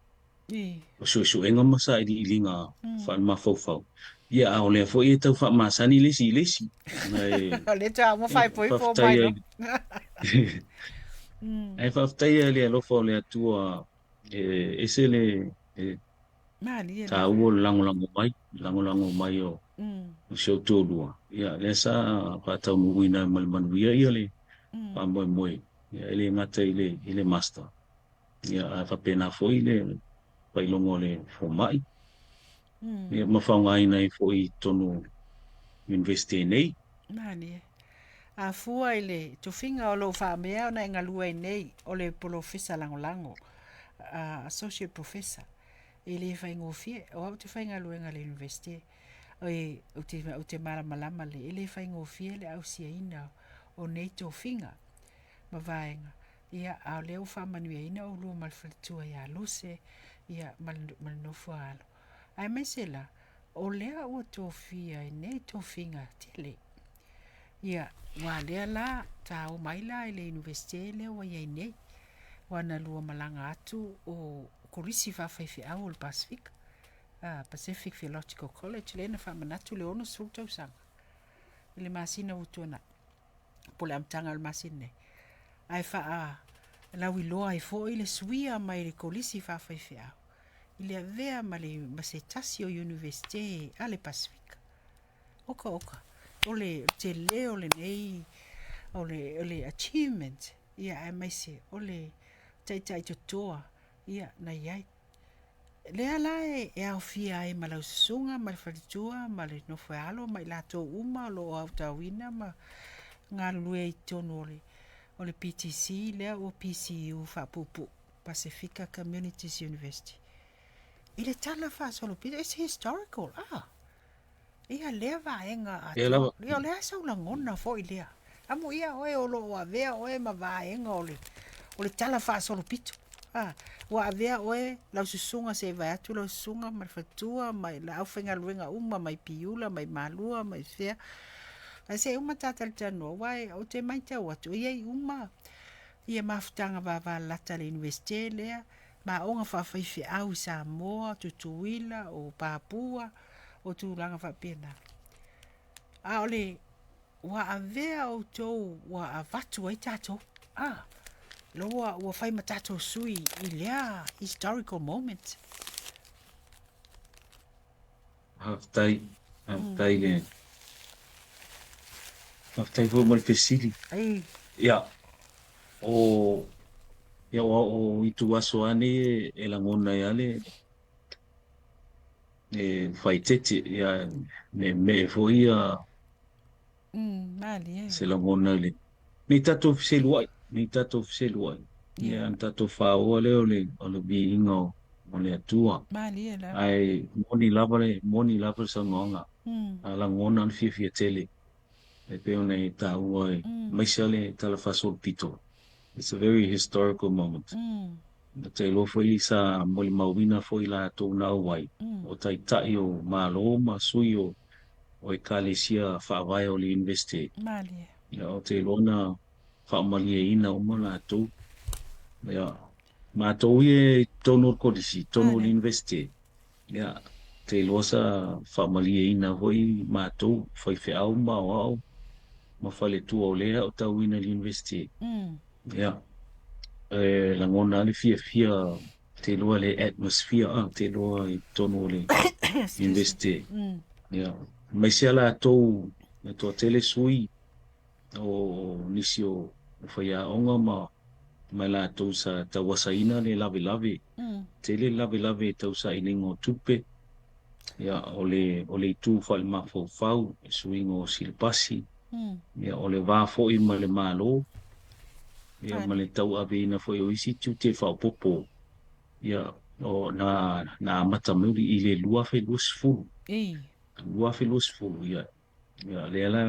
Speaker 2: o suesuega ma sailiiliga faalemafaufau. Ia, a o lea foi e tau faamasani le isi i le isi.
Speaker 1: Ae, O lea te ua faaipoipo mai
Speaker 2: faafetai ai. Ae faafetai ai i le alofa o le Atua e ese le e
Speaker 1: Malie
Speaker 2: lava. Taua o le lagolago mai, lagolago mai o o si ou toalua. Ia, lea sa faataunuuina ma le manuia ia le faamoemoe. Ia, e le gata i le, i le Master, ia, ae faapena foi le faailoga o le fomai. Ia, ma faaaogaina ai foi i totonu o Universite nei.
Speaker 1: Malie. A fua i le tofiga o lo o faamea ona e galue ai nei, o le polofesa lagolago, associate professor, e le faigofie. O au ou te faigaluega i le Universite, e, ou te, ou te malamalama lelei, e le faigofie le ausiaina o nei tofiga ma vaega. Ia, a o lea ua faamanuiaina oulua ma le faletua ia Luse, ia, ma le, ma le nofo a alo. Aemaise la, o lea ua tofia i nei tofiga tele. Ia, ua lea la, ta o mai la i le Universite lea ua i ai nei. Ua na lua malaga atu o Kolisi Faafaifeau o le Pasefika, Pacific Theological College, lea na faamanatu le 60 tausaga i le masina ua tuanai, po o le amataga o le masina nei. Ae faalauiloa ai foi le suia mai le Kolisi Faafaifeau i le avea ma, le, ma se tasi o Universite a le Pasefika. Oka oka, o le tele o lenei, o le, o le achievement, ia aemaise o le taitai totoa, ia, na i ai. Lea la e, e aofia ai ma lau susuga ma le faletua ma le nofo alo ma i latou uma o lo o aotauina ma galulue i totonu o le, o le PTC lea ua PCU faapuupuu, Pasifika Communities University. I le tala faasolopito, it's historical, ah. Ia lea vaega atoa. Ia o le a sau lagona foi lea. Amuia oe o lo o avea oe ma vaega o le, o le tala faasolopito. A, ua avea oe lau susuga se i vae atu lau susuga ma le faletua ma le aufaigaluega uma mai Piula, mai Malua, mai fea. Ae se i uma ta talatalanoa, aua e, ou te matau atu, e i ai uma ia mafutaga vavalalata a le Iunivesite lea, ma aoga faafaifeau i Samoa, Tutuila, o Papua, o tulaga faapena. A o le, Ua avea outou ua avatu ai tatou, a, ua, ua fai ma tatou sui i lea historical moment.
Speaker 2: Faafetai, faafetai le faafetai foi mo le fesili.
Speaker 1: Ei.
Speaker 2: Ia, o ia o, o itu aso lava nei e lagona ai lava le e faaeteete, ia meemee foi ia
Speaker 1: Malie.
Speaker 2: se lagona i le nei tatou feseluai, nei tatou feseluai. Ia ona tatou faaoa lea o le viiga o le Atua.
Speaker 1: Malie lava.
Speaker 2: Ae moni lava le moni lava le saunoaga. A lagona le fiafia tele e pei ona e taua e aemaise lava le tala faasolopito. It's a very historical moment. Ou te iloa foi sa molimauina foi latou na auai, o taitai o Malo ma sui o Ekalesia faavae o le Iunivesite.
Speaker 1: Malie.
Speaker 2: Ia, ou te iloa na faamalieina uma latou. Ia, matou ia i totonu o le kolisi, i totonu o le Iunivesite, ia, ou te iloa sa faamalieina foi matou, faifeau ma aoao ma faletua o lea e aotauina i le Iunivesite. Ia, e lagona lava le fiafia, ou te iloa le atmosphere, ou te iloa i totonu o le Iunivesite. Ia, aemaise lava latou e toatele sui o nisi o faiaoga ma ma i latou sa tauasaina le lavelave. Tele le lavelave i tausailiga o tupe, ia, o le o le itu faalemafaufau, suiga o silapasi, ia, o le va foi ma le Malo, ia, ma le tauaveina foi o isi tiute faaopoopo, ia, o na na amata mai i le 2020. 2020, ia, ia lea la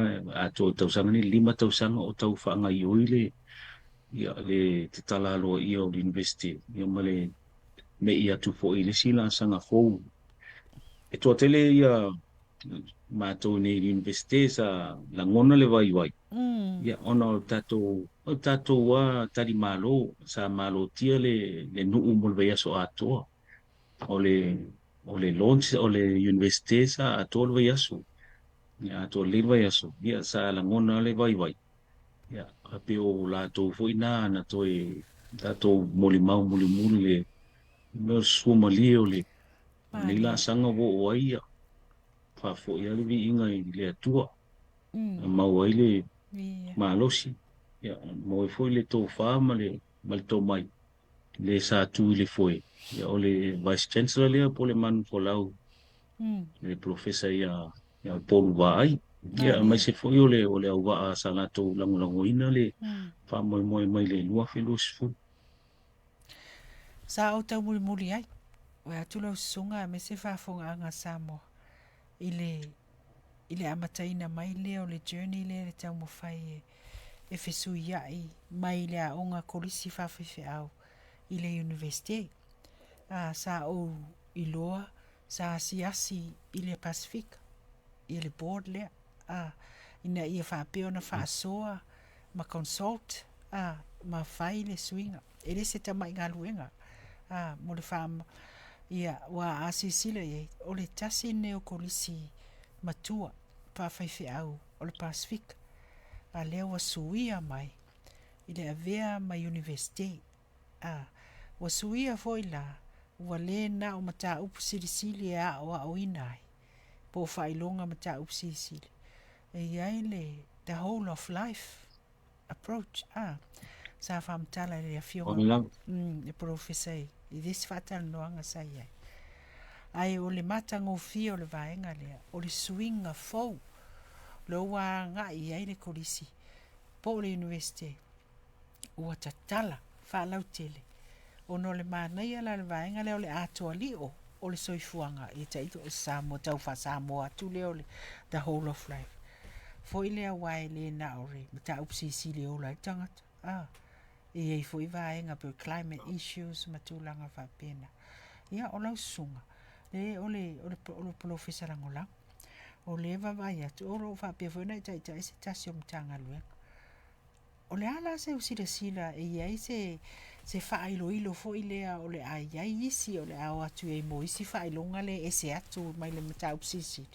Speaker 2: atoa i le tausaga nei, 5 tausaga o tau faagaoioi le ia le tatala aloaia o le Iunivesite, ia ma le mei atu foi i le isi laasaga fou. E toatele ia matou nei i le Iunivesite sa lagona le vaivai, ia ona o le tatou o le tatou lava talimalo sa malotia le le nuu mo le vaiaso atoa. O le o le launch o le Iunivesite sa atoa le vaiaso. Ia atoa lelei le vaiaso, ia sa lagona le vaivai. Ia e pei o latou foi na na toe tatou molimau mulimuli le mea o le suamalie o le lenei laasaga ua oo ai ia faafoi lava le viiga i le Atua. E maua ai le malosi, ia maua ai foi le tofa ma le ma le tomai le sa tu i le foe, ia o le Vice Chancellor lea po o le Manufolau, le Polofesa ia ia Paul Vaai. Ia aemaise foi o le o le auvaa sa latou lagolagoina le faamoemoe mai le 2020.
Speaker 1: Sa ou taumulimuli ai, vae atu lau susuga aemaise faafofogaaga a Samoa i le i le amataina mai lea o le journey lea i le taumafai e e fesuiai mai le aoga kolisi faafaifeau i le Iunivesite. A, sa ou iloa sa asiasi i le Pasefika i le board lea, a, ina ia faapea ona faasoa ma consult, a, ma fai le suiga. E le se tamai galuega, a, mo le faa, ia, aua a silasila i ai, o le tasi lenei o kolisi matua faafaifeau o le Pasefika, a lea ua suia mai i le avea ma Iunivesite. A, ua suia foi la, ua le na o mataupu silisili e aoaoina ai, po o faailoga mataupu silisili. E i ai le the whole of life approach, a, sa faamatala e le Afioga, le Polofesa i le isi faatalanoaga sa i ai. Ae o le matagofie o le vaega lea, o le suiga fou, lea ua agai i ai le Kolisi po o le Iunivesite, ua tatala faalautele ona o le manaia la o le vaega lea o le atoa lio o le soifuaga ia taito o Samoa tau faa-Samoa atu lea o le the whole of life foi lea aua e le na o le mataupu silisili e ola ai le tagata a e i ai foi vaega pei o climate issues ma tulaga faapena. Ia o lau susuga le o le o le o le polofesa lagolago o lea e vaavaai atu o lo o faapea foi ona e taitai se tasi o Matagaluega. O le a la seu silasila e i ai se, se faailoilo foi lea o le a i ai isi o le a o atu i ai mo isi faailoga lea e ese atu mai le mataupu silisili?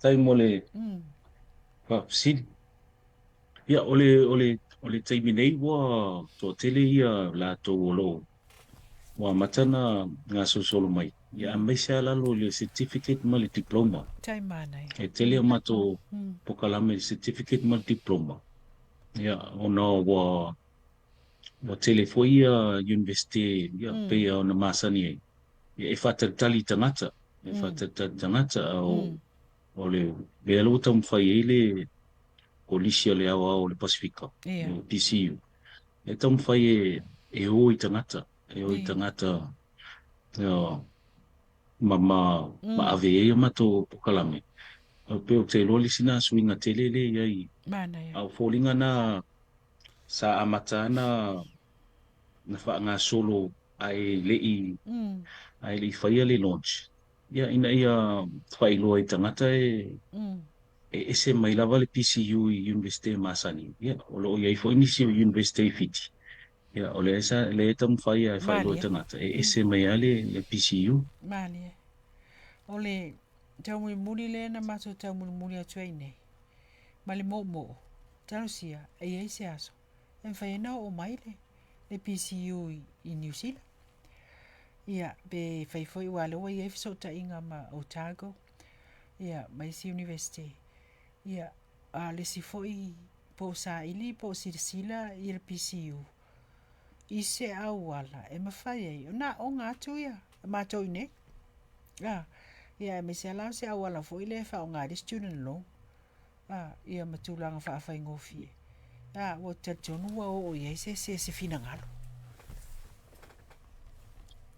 Speaker 2: Faafetai mo le faafesili. Ia, o le taimi nei ua toatele ia latou o lo o ua amata ona gasolosolo mai, ia aemaise lava lalo i le certificate ma le diploma.
Speaker 1: Tai manaia.
Speaker 2: E tele o matou polokalame i le certificate ma le diploma, ia ona ua tele foi ia Universite, ia pei ona masani ai, ia e faatalitali i tagata, e faatalitali i tagata, a o le mea lea ua taumafai ai le Kolisi o le Aoao o le Pasefika, le PCU, e taumafai e o i tagata, e o i tagata ma ave ai o matou polokalame. Pe ou te iloa le isi lena suiga tele lea e i ai.
Speaker 1: Manaia.
Speaker 2: A o foliga na sa amata na faagasolo ae le i faia le launch. Ia, ina ia faailoa i tagata e ese mai lava le PCU i Universite masani. Ia, o lo o i ai foi nisi o Universite i Fiti. Ia, o lea sa lea e taumafai e faailoa i tagata e ese mai lava le PCU.
Speaker 1: Malie. O le taumulimuli lea na matou taumulimuli atu ai nei, ma le moomoo, talosia e i ai se aso e mafai ai ona oo mai le PCU i Niu Sila. Ia, pe fai foi aua o lea ua i ai fesootaiga ma Otago, ia, ma isi Universite. Ia, a o le isi foi po o saili po o silasila i le PCU i se auala e mafai ai ona aoga atu ia matou i inei. A, ia aemaise lava la o se auala foi lea e faaaoga ai le student loan. A, ia ma tulaga faafaigofie. A, ua talitonu ua oo i ai se finagalo.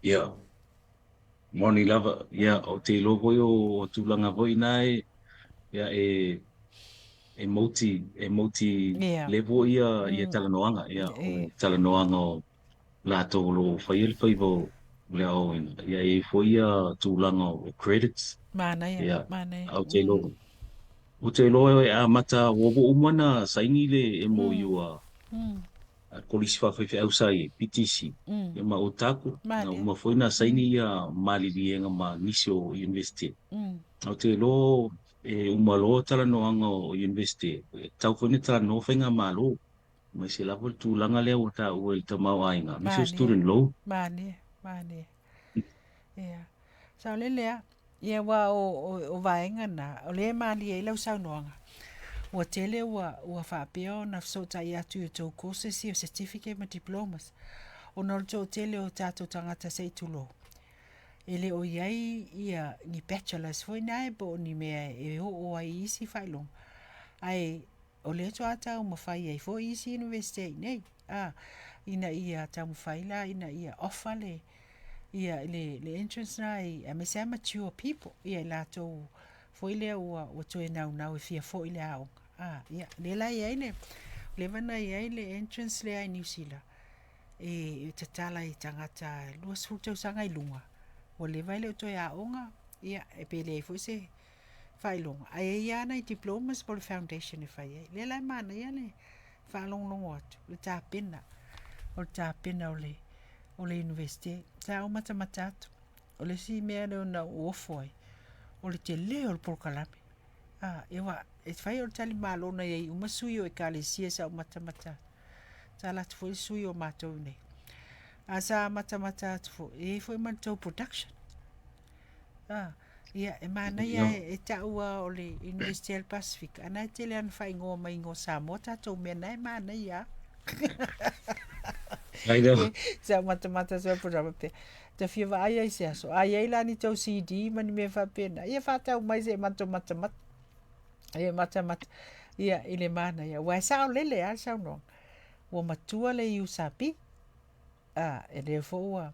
Speaker 2: Ia, moni lava. Ia, ou te iloa foi o tulaga foi na e, ia, e multi level ia talanoaga. Ia, o talanoaga o latou o lo o faia le faiva o le aoaoina. Ia, e i ai foi ia tulaga o credits.
Speaker 1: Manaia,
Speaker 2: Ia,
Speaker 1: manaia.
Speaker 2: ou te iloa, ou te iloa e amata ua uma ona saini le MOU a Kolisi Faafaifeau sa i ai, PTC, ia ma Otago, na uma foi ona saini ia maliliega ma nisi o Universite. Ou te iloa e uma loa talanoaga o Universite, e tatau foi ona talanoa faigamalo, aemaise lava le tulaga lea ua taua i le tamaoaiga, aemaise o student loan.
Speaker 1: Malie, malie. Ia. Saolele lava. Ia aua o vaega na, o lea e malie ai lau saunoaga, ua tele ua faapea ona fesootai atu i a outou courses ia o certificate ma diplomas, ona o le toatele o tatou tagata se i tulou, e le o i ai ia ni bachelors foi nae po o ni mea e oo ai i isi faailoga, ae o lea faatoa taumafai ai foi isi Universite i inei, a, ina ia taumafai la ina ia offer le ia le entrance na i aemaise lava mature people, ia i latou foi lea ua toe naunau e fia foi i le aoga. A, ia, lea la e i ai le, leva ona i ai le entrance lea i Niu Sila, e tatala i tagata 20 tausaga i luga, ua leva e le o toe aoga, ia, pe leai foi se faailoga, ae i ai lava nai diplomas po o le foundation e fai ai. Lea la e manaia le faalogologo atu, le tapena, o le tapena o le Universite. Sa ou matamata atu, o le isi mea lea na ou ofo ai, o le tele o le polokalame. A, e wa, e fai o le talimalo na i ai uma sui o ekalesia sa ou matamata atu. Sa alu atu foi le sui o matou i inei. A sa matamata atu foi, e i ai foi ma le tou production. A, ia, e manaia e tau lava o le Universite o le Pasefika, a na e tele lava ina faaigoa mai igoa Samoa tatou mea na e manaia lava.
Speaker 2: Ai lava.
Speaker 1: Sa ou matamata atu ai faapea, ta fia vaai ai i se aso, a i ai la ni tou CD ma ni mea faapena, ia faatau mai se i matou matamata. Ia matamata, ia i le manaia, aua e saolele lava le saunoaga. Ua matua le USP, a, e lea foi ua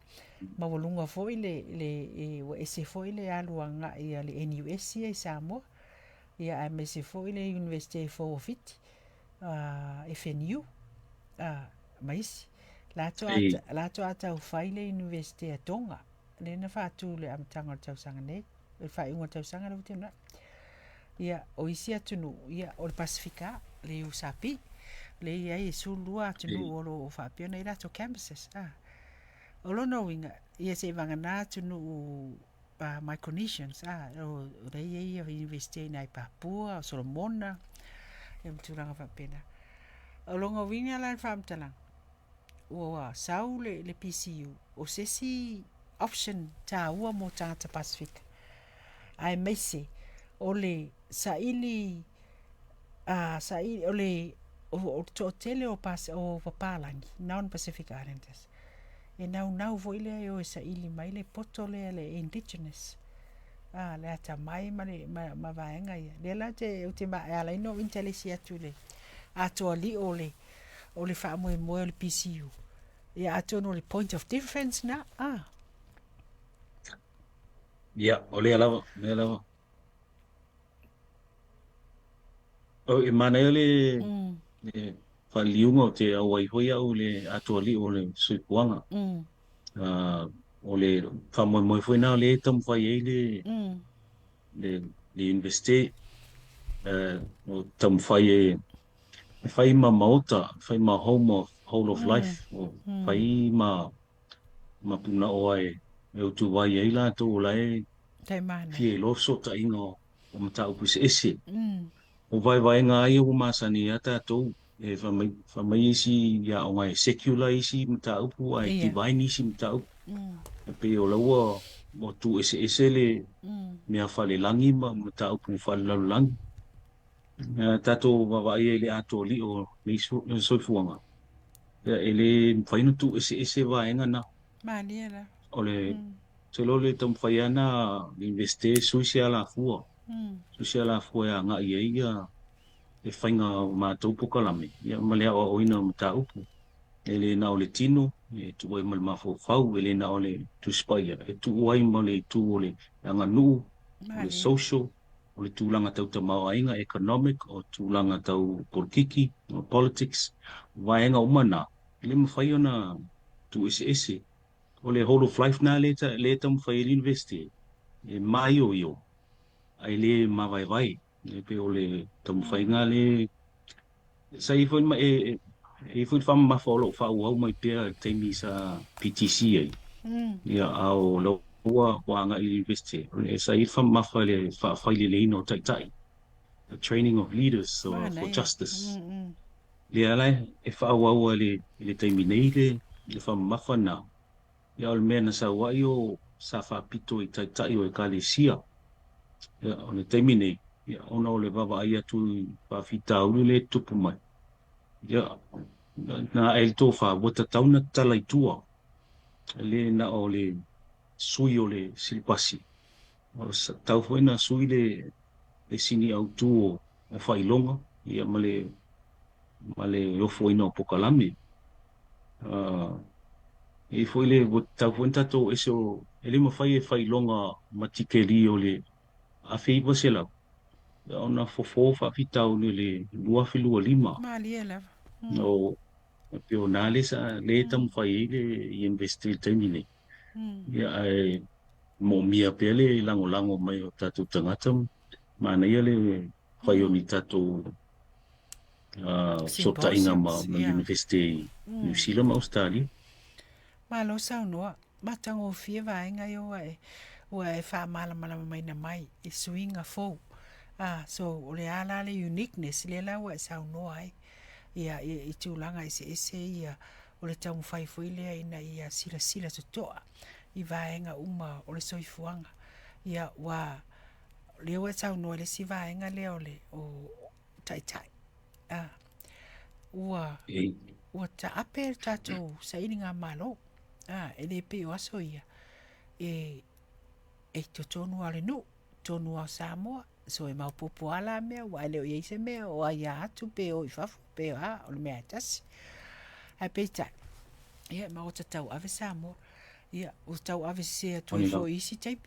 Speaker 1: maualuga foi le ua ese foi le alu agai a le NUS ia i Samoa, ia aemaise foi le Iunivesite fou o Fiti, FNU, a, ma isi. La faatoa tau fai le Iunivesite a Tonga, lea na faatu i le amataga o le tausaga nei, le faaiuga o le tausaga lea ua tuanai. Ia, o isi atunuu, ia, o le Pasefika, le USP, lea e i ai e 12 atunuu o lo o faapea ona i ai latou campuses. A. O lona uiga, ia seivagana atunuu Micronesians, a, o lea e i ai ia University i ina i Papua, o Solomona, ia ma tulaga faapena. O lona uiga la i le faamatalaga, ua sau le, le PCU, o se isi option taua mo tagata Pasefika, aemaise o le saili, a, saili, o le, o, o le toatele o, pas, o papalagi, non-Pacific Islanders, e naunau foi lea e o e saili mai le poto lea le indigenous a le atamai ma le ma, ma vaega ia. Lea la te, ou te ma, e ala ai ona ou intalesi atu i le atoa lio o le, o le faamoemoe o le PCU. Ia atonu o le point of difference na, a.
Speaker 2: Ia, o lea lava, lea lava. O, e manaia le, le faaliliuga o te auai foi au i le atoa lio o le soifuaga. O le faamoemoe foi na o lea e taumafai ai le, le, le Universite, o taumafai e, e fai ma maota, fai ma home of, whole of life, o fai ma, ma punaoa e, e utuvai ai latou o la e fia iloa fesootaiga o, o mataupu eseese. O vaevaega lava ia ua masani ai a tatou, e fai mai, fai mai isi aoga e secular isi mataupu ae divine isi mataupu. E pei o la ua, ua tuueseese le mea faalelagi ma mataupu faalelalolagi. Tatou vaavaai ai i le atoa lio o lenei soifuaga, ia e le mafai ona tuueseese vaega na.
Speaker 1: Malie la.
Speaker 2: O le, ou te iloa o le taumafai lava lena a le Iunivesite e sui se alafua, sui se alafua e agai ai ia le faiga o matou polokalame ia ma le aoaoina o mataupu. E le na o le tino, e tuu ai ma le mafaufau, e le na o le Tusi Paia, e tuu ai ma le itu o le aganuu, o le social, o le tulaga tau tamaoaiga, economic, o tulaga tau polokiki, o politics, o vaega uma na, e le mafai ona tuueseese. O le whole of life na lea e taumafai ai le University, e maioio ae le mavaevae. E pei o le taumafaiga lea sa i ai foi ma e i ai foi le faamamafa o lo o faaauau mai pea i le taimi sa PTC ai. Ia, a o la ua agai i le University, sa i ai le faamamafa i le faafaileleina o taitai, the training of leaders for justice. Lea la e faaauau lava i le taimi nei le faamamafa lena. Ia, o le mea na sau ai o sa faapito i taitai o Ekalesia. Ia, o le taimi nei, ia, ona o le vaavaai atu i faafitauli lea e tutupu mai, ia, na ae le tofa, ua tatau ona tatala i tua, e le na o le sui o le silipasi, o tatau foi ona sui le, le sini autu o faailoga, ia, ma le, ma le ofoina o pokalame. E i ai foi le, ua tatau foi ona tatou ese o, e le mafai e faailoga ma tikeri o le 1900 ona fofo faafitauli o le 2025.
Speaker 1: Malie lava.
Speaker 2: O, e pei o na lea sa, lea e taumafai ai le University i le taimi nei. Ia, ae moomia pea le lagolago mai o tatou tagata, manaia le fai o ni tatou fesootaiga ma Iunivesite i Niu Sila ma Ausetalia.
Speaker 1: Malo saunoa. Matagofie vaega ia ua e ua e faamalamalamaina mai i suiga fou. Ah, so o le a la le uniqueness lea la ua e saunoa ai ia i, i tulaga eseese ia o le taumafai foi lea ina ia silasila totoa i vaega uma o le soifuaga. Ia ua lea ua e saunoa i le isi vaega lea o le o taitai. Ah, ua ua taape le tatou sailigamalo. Ah, e le pei o aso ia e e i totonu lava o le nuu, totonu lava o Samoa. So e maopoopo lava la mea aua e le o i ai se mea o aia atu pe o i fafo pe a, o le mea lava e tasi. Ae peitai, ia ma ua tauave Samoa. Ia, ua tauave sese atu ai foi i isi taimi.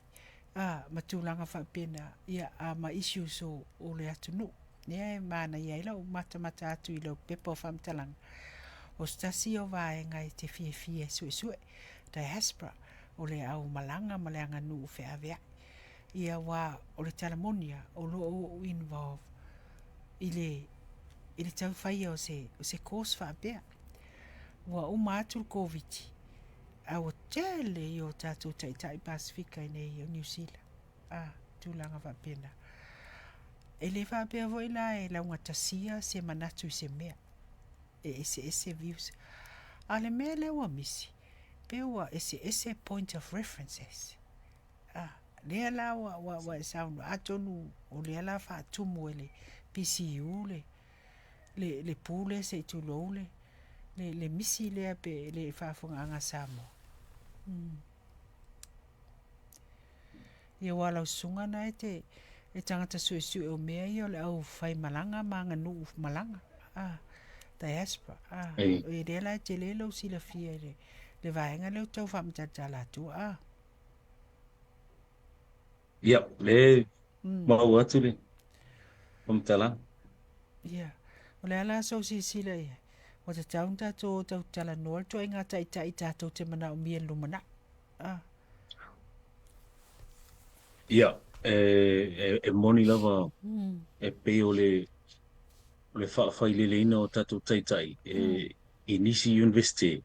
Speaker 1: A, ma tulaga faapena, ia, a ma issues o, o le atunuu. Lea e manaia ai lau matamata atu i lau pepa o faamatalaga, o se tasi o vaega e te fiafia e suesue, diaspora, o le aumalaga ma le aganuu feaveai. Ia aua o le tala moni lava, o lo o ou involve i le, i le tau faia o se, o se course faapea. Ua uma atu le Koviti. A ua tele i o tatou taitai Pasefika i nei o Niu Sila. A, tulaga faapena. E le faapea foi la e laugatasia se manatu i se mea. E eseese views. A o le mea lea ua misi, pe ua eseese point of references. A, lea la ua, ua, ua e saunoa, atonu o lea la faatumu e le PCU le, le, le pu lea se i tulou le, le, le misi lea pe le faafofogaaga a Samoa. Mm. Ia aua o lau susuga na e te e tagata suesue o mea ia o le au fai malaga ma aganuu malaga a diaspora a
Speaker 2: Ei.
Speaker 1: e lea la e tele lou silafia i le, le vaega lea o tau faamatalatala atua a.
Speaker 2: Ia, le
Speaker 1: Mm.
Speaker 2: maua atu le faamatalaga.
Speaker 1: Ia, o le a la sou silasila i ai? Ua tatau ona tatou o tau talanoa le ituaiga taitai tatou te manaomia i le lumanai. A.
Speaker 2: Ia, e, e, e moni lava
Speaker 1: Mm.
Speaker 2: e pei o le, o le faafaileleina o tatou taitai e,
Speaker 1: Mm.
Speaker 2: i nisi University,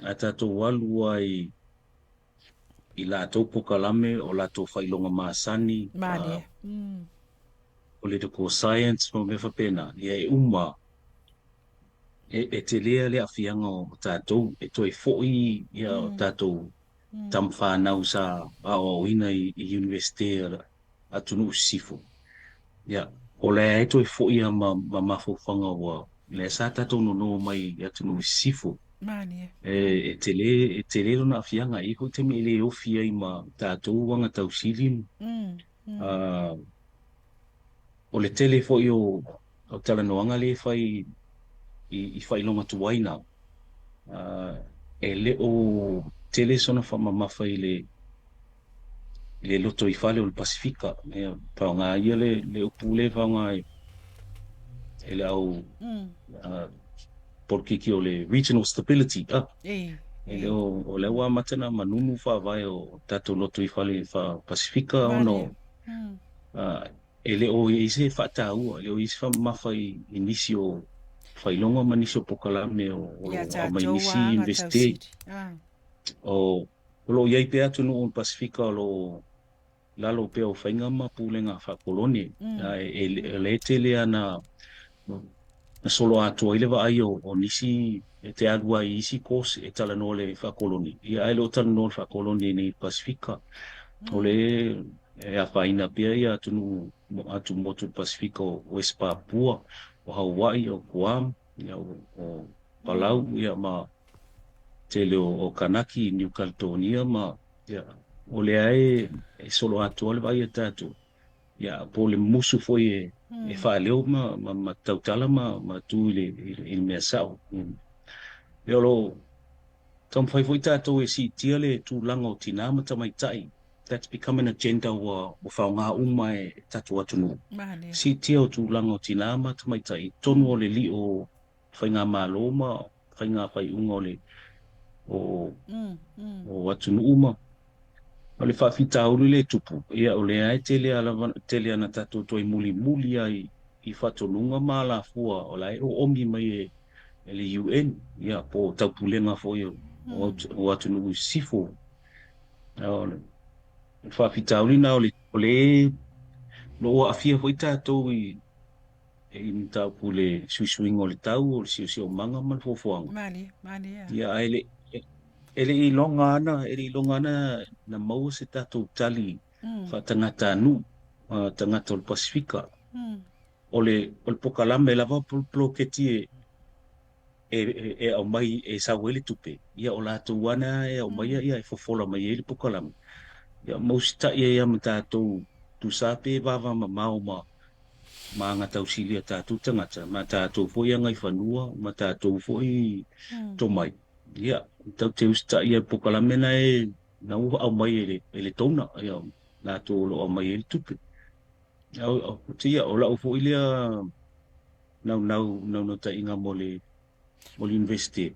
Speaker 2: a tatou alu ai i latou pokalame, o latou faailoga masani,
Speaker 1: Malie. Mm.
Speaker 2: political science ma mea faapena, ia e uma e, e telea le aafiaga o tatou, e toe foi ia o
Speaker 1: Mm.
Speaker 2: tatou
Speaker 1: Mm.
Speaker 2: tama fanau sa aoaoina i, i Universite a atunuu sisifo. Ia, o lea e toe foi ia ma, ma mafaufauga ua lea sa tatou nono mai i atunuu sisifo.
Speaker 1: Malie.
Speaker 2: E,
Speaker 1: Mm.
Speaker 2: e tele, e tele lona aafiaga, e i ai foi taimi e le ofi ai ma tatou agatausili.
Speaker 1: Mm. Mm.
Speaker 2: O le tele foi o, o talanoaga lea e fai i, i faailoga tuai na, e le o tele sona faamamafa i le, i le lotoifale o le Pasefika. Ia, faaaoga ia le, le upu lea e faaaoga e, e le au
Speaker 1: Mm.
Speaker 2: polokiki o le regional stability. Ah,
Speaker 1: Ei,
Speaker 2: e le
Speaker 1: ei.
Speaker 2: o, o lea ua amata ona manunu faavae o tatou lotoifale faa-Pasefika ona
Speaker 1: Malie.
Speaker 2: o
Speaker 1: Mm.
Speaker 2: e le o i ai se faataua, e le o i ai se faamamafa i, i nisi o faailoga ma nisi o pokalame o, o lo
Speaker 1: Ia
Speaker 2: o aumai
Speaker 1: tatou
Speaker 2: nisi
Speaker 1: aga
Speaker 2: Universite.
Speaker 1: tausili. Ah.
Speaker 2: O, o lo o i ai pea atunuu o le Pasefika o lo o lalo pea o faiga ma pulega faakolone.
Speaker 1: Mm.
Speaker 2: A e, e,
Speaker 1: Mm.
Speaker 2: e le tele ana na solo atoa ai le vaai o, o nisi e te alu ai i isi course e talanoa le faakoloni. Ia ae le o talanoa le faakoloni i nei Pasefika. O
Speaker 1: Mm.
Speaker 2: le e afaina pea ia atunuu atumotu o le Pasefika o West Papua, o Hawaii, o Guam, ia, o, o
Speaker 1: Mm.
Speaker 2: Palau, ia ma tele o, o Kanaki, New Caledonia ma ia, o lea e, e solo atoa le vaai a tatou. Ia, po o le musu foi e, e
Speaker 1: Mm.
Speaker 2: faaleo ma, ma, ma tautala ma, ma tu i le, i le, i le mea sao. Mm. Ia o lo o taumafai foi tatou e siitia le tulaga o tinā ma tamaitai. That's become an agenda ua, ua faaaoga uma e tatou atunuu.
Speaker 1: Malie.
Speaker 2: Siitia o tulaga o tinā ma tamaitai i totonu
Speaker 1: Mm.
Speaker 2: o le lio o faigamalo ma faiga faaiuga o le o,
Speaker 1: Mm. Mm.
Speaker 2: o atunuu ma o le faafitauli le tupu, ia o lea e tele a lava, tele ana tatou toe mulimuli ai i faatonuga ma alafua o la e oomi mai e, e le UN, ia po o taupulega foi o, o,
Speaker 1: Mm.
Speaker 2: o atunuu i sisifo. A o le faafitauli na o le, o le lo o aafia foi tatou i i mataupu i le suisuiga o le tau, o le siosiomaga ma le foafoaga.
Speaker 1: Malie, malie.
Speaker 2: Ia, ae le, e le iloga ana, e le iloga ana na maua se tatou tali
Speaker 1: Mm.
Speaker 2: faatagatanuu, tagata o le Pasefika.
Speaker 1: Mm.
Speaker 2: O le, o le pokalame lava poloketi e, e, e, e aumai e sau ai le tupe, ia o latou ana e aumaia
Speaker 1: Mm.
Speaker 2: ia e fofola mai ai le pokalame. Ia ma usitai ai ma tatou tusa pe vavamamao ma ma agatausili a tatou tagata, ma tatou foi agaifanua, ma tatou foi
Speaker 1: Mm.
Speaker 2: tomai. Ia, tatou te usitai ai i pokalame na e na ua aumai e le, e le tona, ia, latou o lo o aumai ai le tupe. Ia, o, o, ia, o lau foi lea naunau naunautaiga mo le mo le university.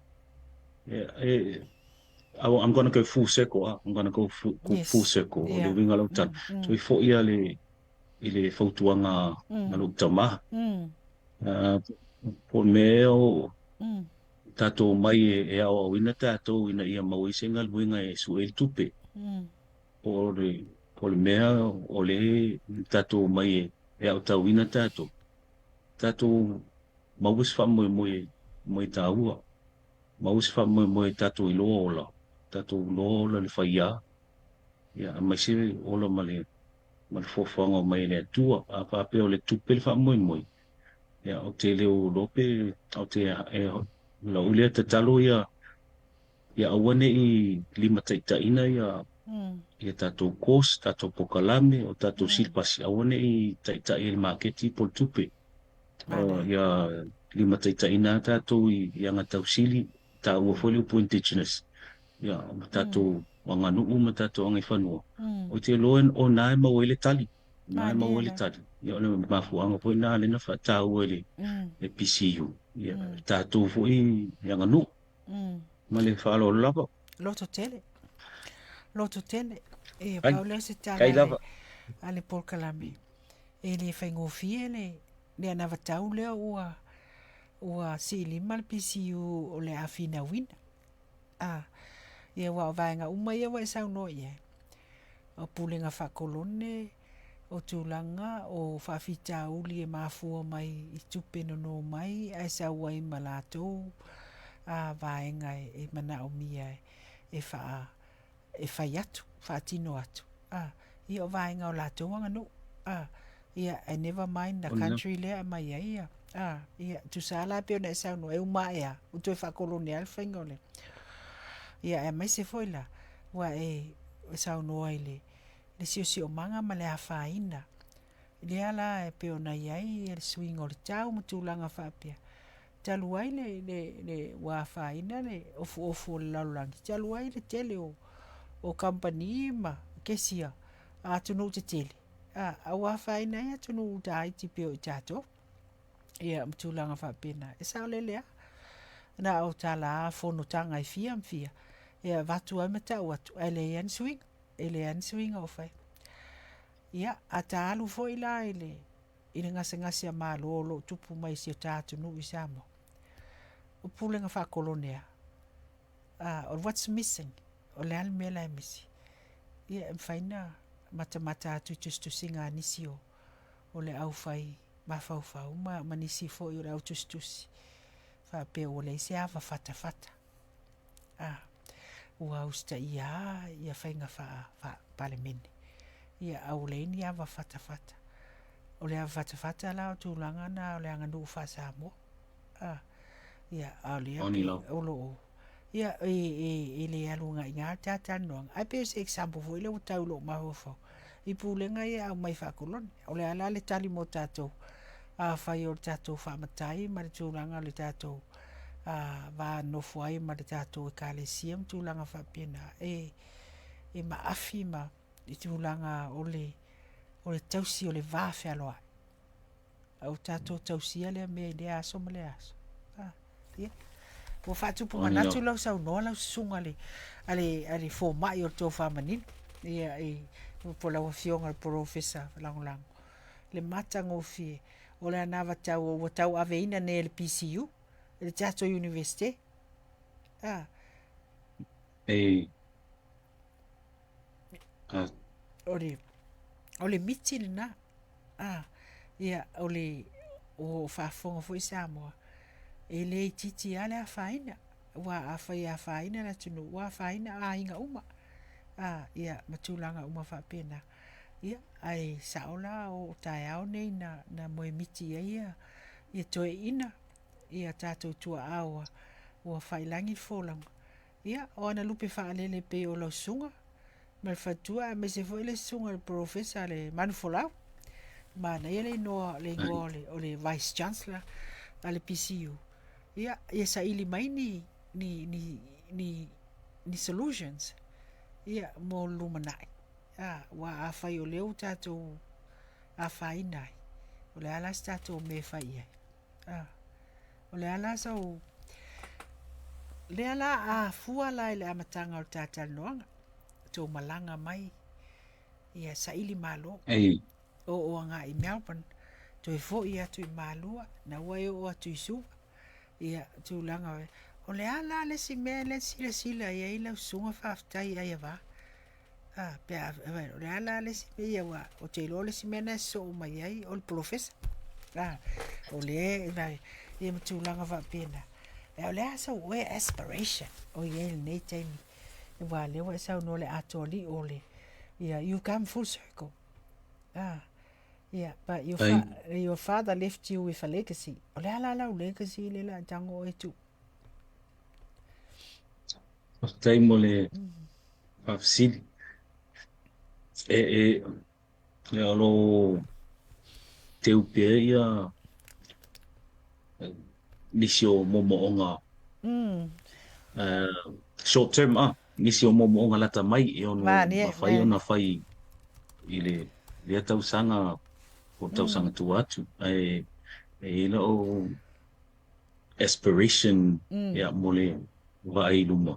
Speaker 2: E, e, I'm gonna go full circle. Ah. I'm gonna go full, go full
Speaker 1: Yes.
Speaker 2: circle. O le
Speaker 1: Yeah.
Speaker 2: uiga lau tala.
Speaker 1: Mm.
Speaker 2: So
Speaker 1: Mm.
Speaker 2: i foi ia le i le fautuaga na
Speaker 1: Mm.
Speaker 2: lou tama.
Speaker 1: Mm.
Speaker 2: Po o le mea o
Speaker 1: Mm.
Speaker 2: tatou omai e aoaoina tatou ina ia maua ai se galuega e sue ai le tupe. Po o le, po o le mea o lea tatou omai e aotauina tatou, tatou maua se faamoemoe moe taua, maua se faamoemoe tatou iloa ola, tatou iloa ola le faiā, ia, aemaise ola ma le ma le foafoaga o mai e le Atua. A faapea o le tupe le faamoemoe, ia, ou te le o iloa pe ou te e lau lea tatalo ia ia aua ne i limataitaiina ia ia tatou course, tatou polokalame, o tatou silapasi, aua ne i taitai e le maketi po o le tupe. Ia limataitaiina lava tatou i agatausili, taua foi le upu indigenous, ia, ma tatou aganuu ma tatou agaifanua. Ou te iloa o lena e maua ai le tali, o lena e maua ai le tali. Ia, o le mafuaaga foi lena lea na faataua e le PCU, ia, tatou foi i aganuu. Ma le faaaloalo lava.
Speaker 1: Loto tele. Loto tele. E pau lea o se tala a le, a le polokalame. E le faigofie le, le anavatau lea ua, ua siilima le PCU o le a finauina. A, ia aua o vaega uma ia ua e saunoa i ai, o pulega faakolone, o tulaga o faafitauli e mafua mai i tupe nono mai ae sau ai ma latou a vaega e manaomia e faa e fai atu, faatino atu, a, ia o vaega o latou aganuu, a, ia, ae never mind the country lea e aumai ai ia, a, ia, tusa lava la pei ona e saunoa, e uma ae lava, ua toe faakolone lava le faiga o le, ia, aemaise foi la, ua e saunoa i le le siosiomaga ma le afaina, lea la e pei ona i ai le suiga o le tau ma tulaga faapea, talu ai le, le, le ua afaina le ofuofu o le lalolagi, talu ai le tele o, o kamupani ma kesi a atunuu tetele, a, a ua afaina ai atunuu itaiti pei o i tatou. Ia, ma tulaga faapena. E saolele lava. Na o tala lava fonotaga e fia ma fia, e avatu ai ma tau atu, ae leai lava ni suiga. E leai lava ni suiga o fai. Ia, a ta alu foi la i le, i le gasegase a Malo o lo o tupu mai i si o ta atunuu i Samoa, o pulega faakolone lava. A, o what's missing? O le a le mea la e misi? Ia, e mafai ona matamata atu i tusitusiga a nisi o, o le aufai mafaufau ma, ma nisi foi o le au tusitusi, faapea ua leai se ava fatafata. A, ua usitaia lava ia faiga faa, faa-Palemene. Ia, a ua leai ni ava fatafata. O le ava fatafata la o tulaga na o le aganuu faa-Samoa. A, ia, a o lea pe, o lo o, ia, e, e, e le alu agai i ina le ta talanoaga. Ae pei o se example foi lea ua tau i lou mafaufau, i pulega ia e aumai faa-kolone. O le a la le tali mo tatou? Afai o le tatou faamatai ma le tulaga o le tatou va nofo ai ma le tatou ekalesia ma tulaga faapena, e, e maafi ma i tulaga o le, o le tausi o le va fealoai. A ua tatou tausia lea mea i lea aso ma lea aso. Ah, ia. Ua faatupu manatu lau saunoa lau susuga le, a le, a le fomai o le tofa manino. Ia, i, po lau afioga le polofesa lagolago. Le matagofie o le anavatau ua tauaveina nei e le PCU, e le tatou Iunivesite. Ah.
Speaker 2: E, ah.
Speaker 1: O le, o le miti lena. A, ia, o le, ua faafofoga foi Samoa, e le itiiti lava le afaina, aua afai e afaina le atunuu, ua afaina aiga uma, a, ia, ma tulaga uma faapena. Ia, ae sao la o taeao nei na, na moemiti i ai ia, ia toeaiina, ia tatou tuaa ua, ua faiilagi le folauga. Ia, o ana lupe faalele pei o lau susuga ma le faletua aemaise foi le susuga i le polofesa le Manufolau. Manaia le igoa, le igoa o le, o le Vice Chancellor a le PCU. Ia, ia saili mai ni, ni, ni, ni, ni solutions ia, mo le lumanai. A, aua afai o lea ua tatou afaina ai, o le a la se tatou mea e fai i ai? A, o le a la sau... Lea la a fua la i le amataga o le ta talanoaga, tou malaga mai ia saili malo.
Speaker 2: Ei.
Speaker 1: Oo agai i Melbourne, toe foi atu i Malua, na ua e oo atu i Suva. Ia, tulaga. O le a la le isi mea lea e silasila i ai lau susuga faafetai Aiava? A, pe a, o le a la le isi mea ia aua ou te iloa o le isi mea lena e sosoo mai ai o le polofesa. A, o le, ia ma tulaga faapena. A o le a sou oe aspiration o i ai i lenei taimi? Aua o lea ua e saunoa i le atoa lio o le, ia, you've come full circle. A, ia, but your, fa your father left you with a legacy. O le a la lau legacy lea o le a tago oe e tuu?
Speaker 2: Faafetai mo le faafesili. E, e, e o lo o teu pea ia nisi o moomooga short term ah, nisi o moomooga lata mai e ono mafai ona fai i le lea tausaga po o tausaga tua atu. Ae e i ai la'u aspiration ia mo le vaai i luma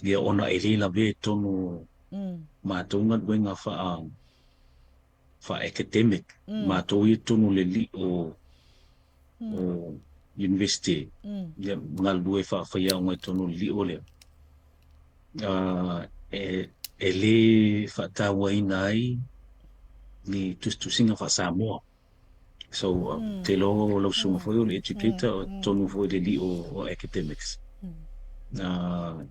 Speaker 2: ia ona e le lavea tonu matou galuega faa faa-academic matou ia tonu le lii o o university ia galulue faafaiaoga i totonu o le lii o lea e e le faatauaina ai ni tusitusiga faa-Samoa. So, te iloa o lau susuga foi o le educator o totonu foi i le lii o academics.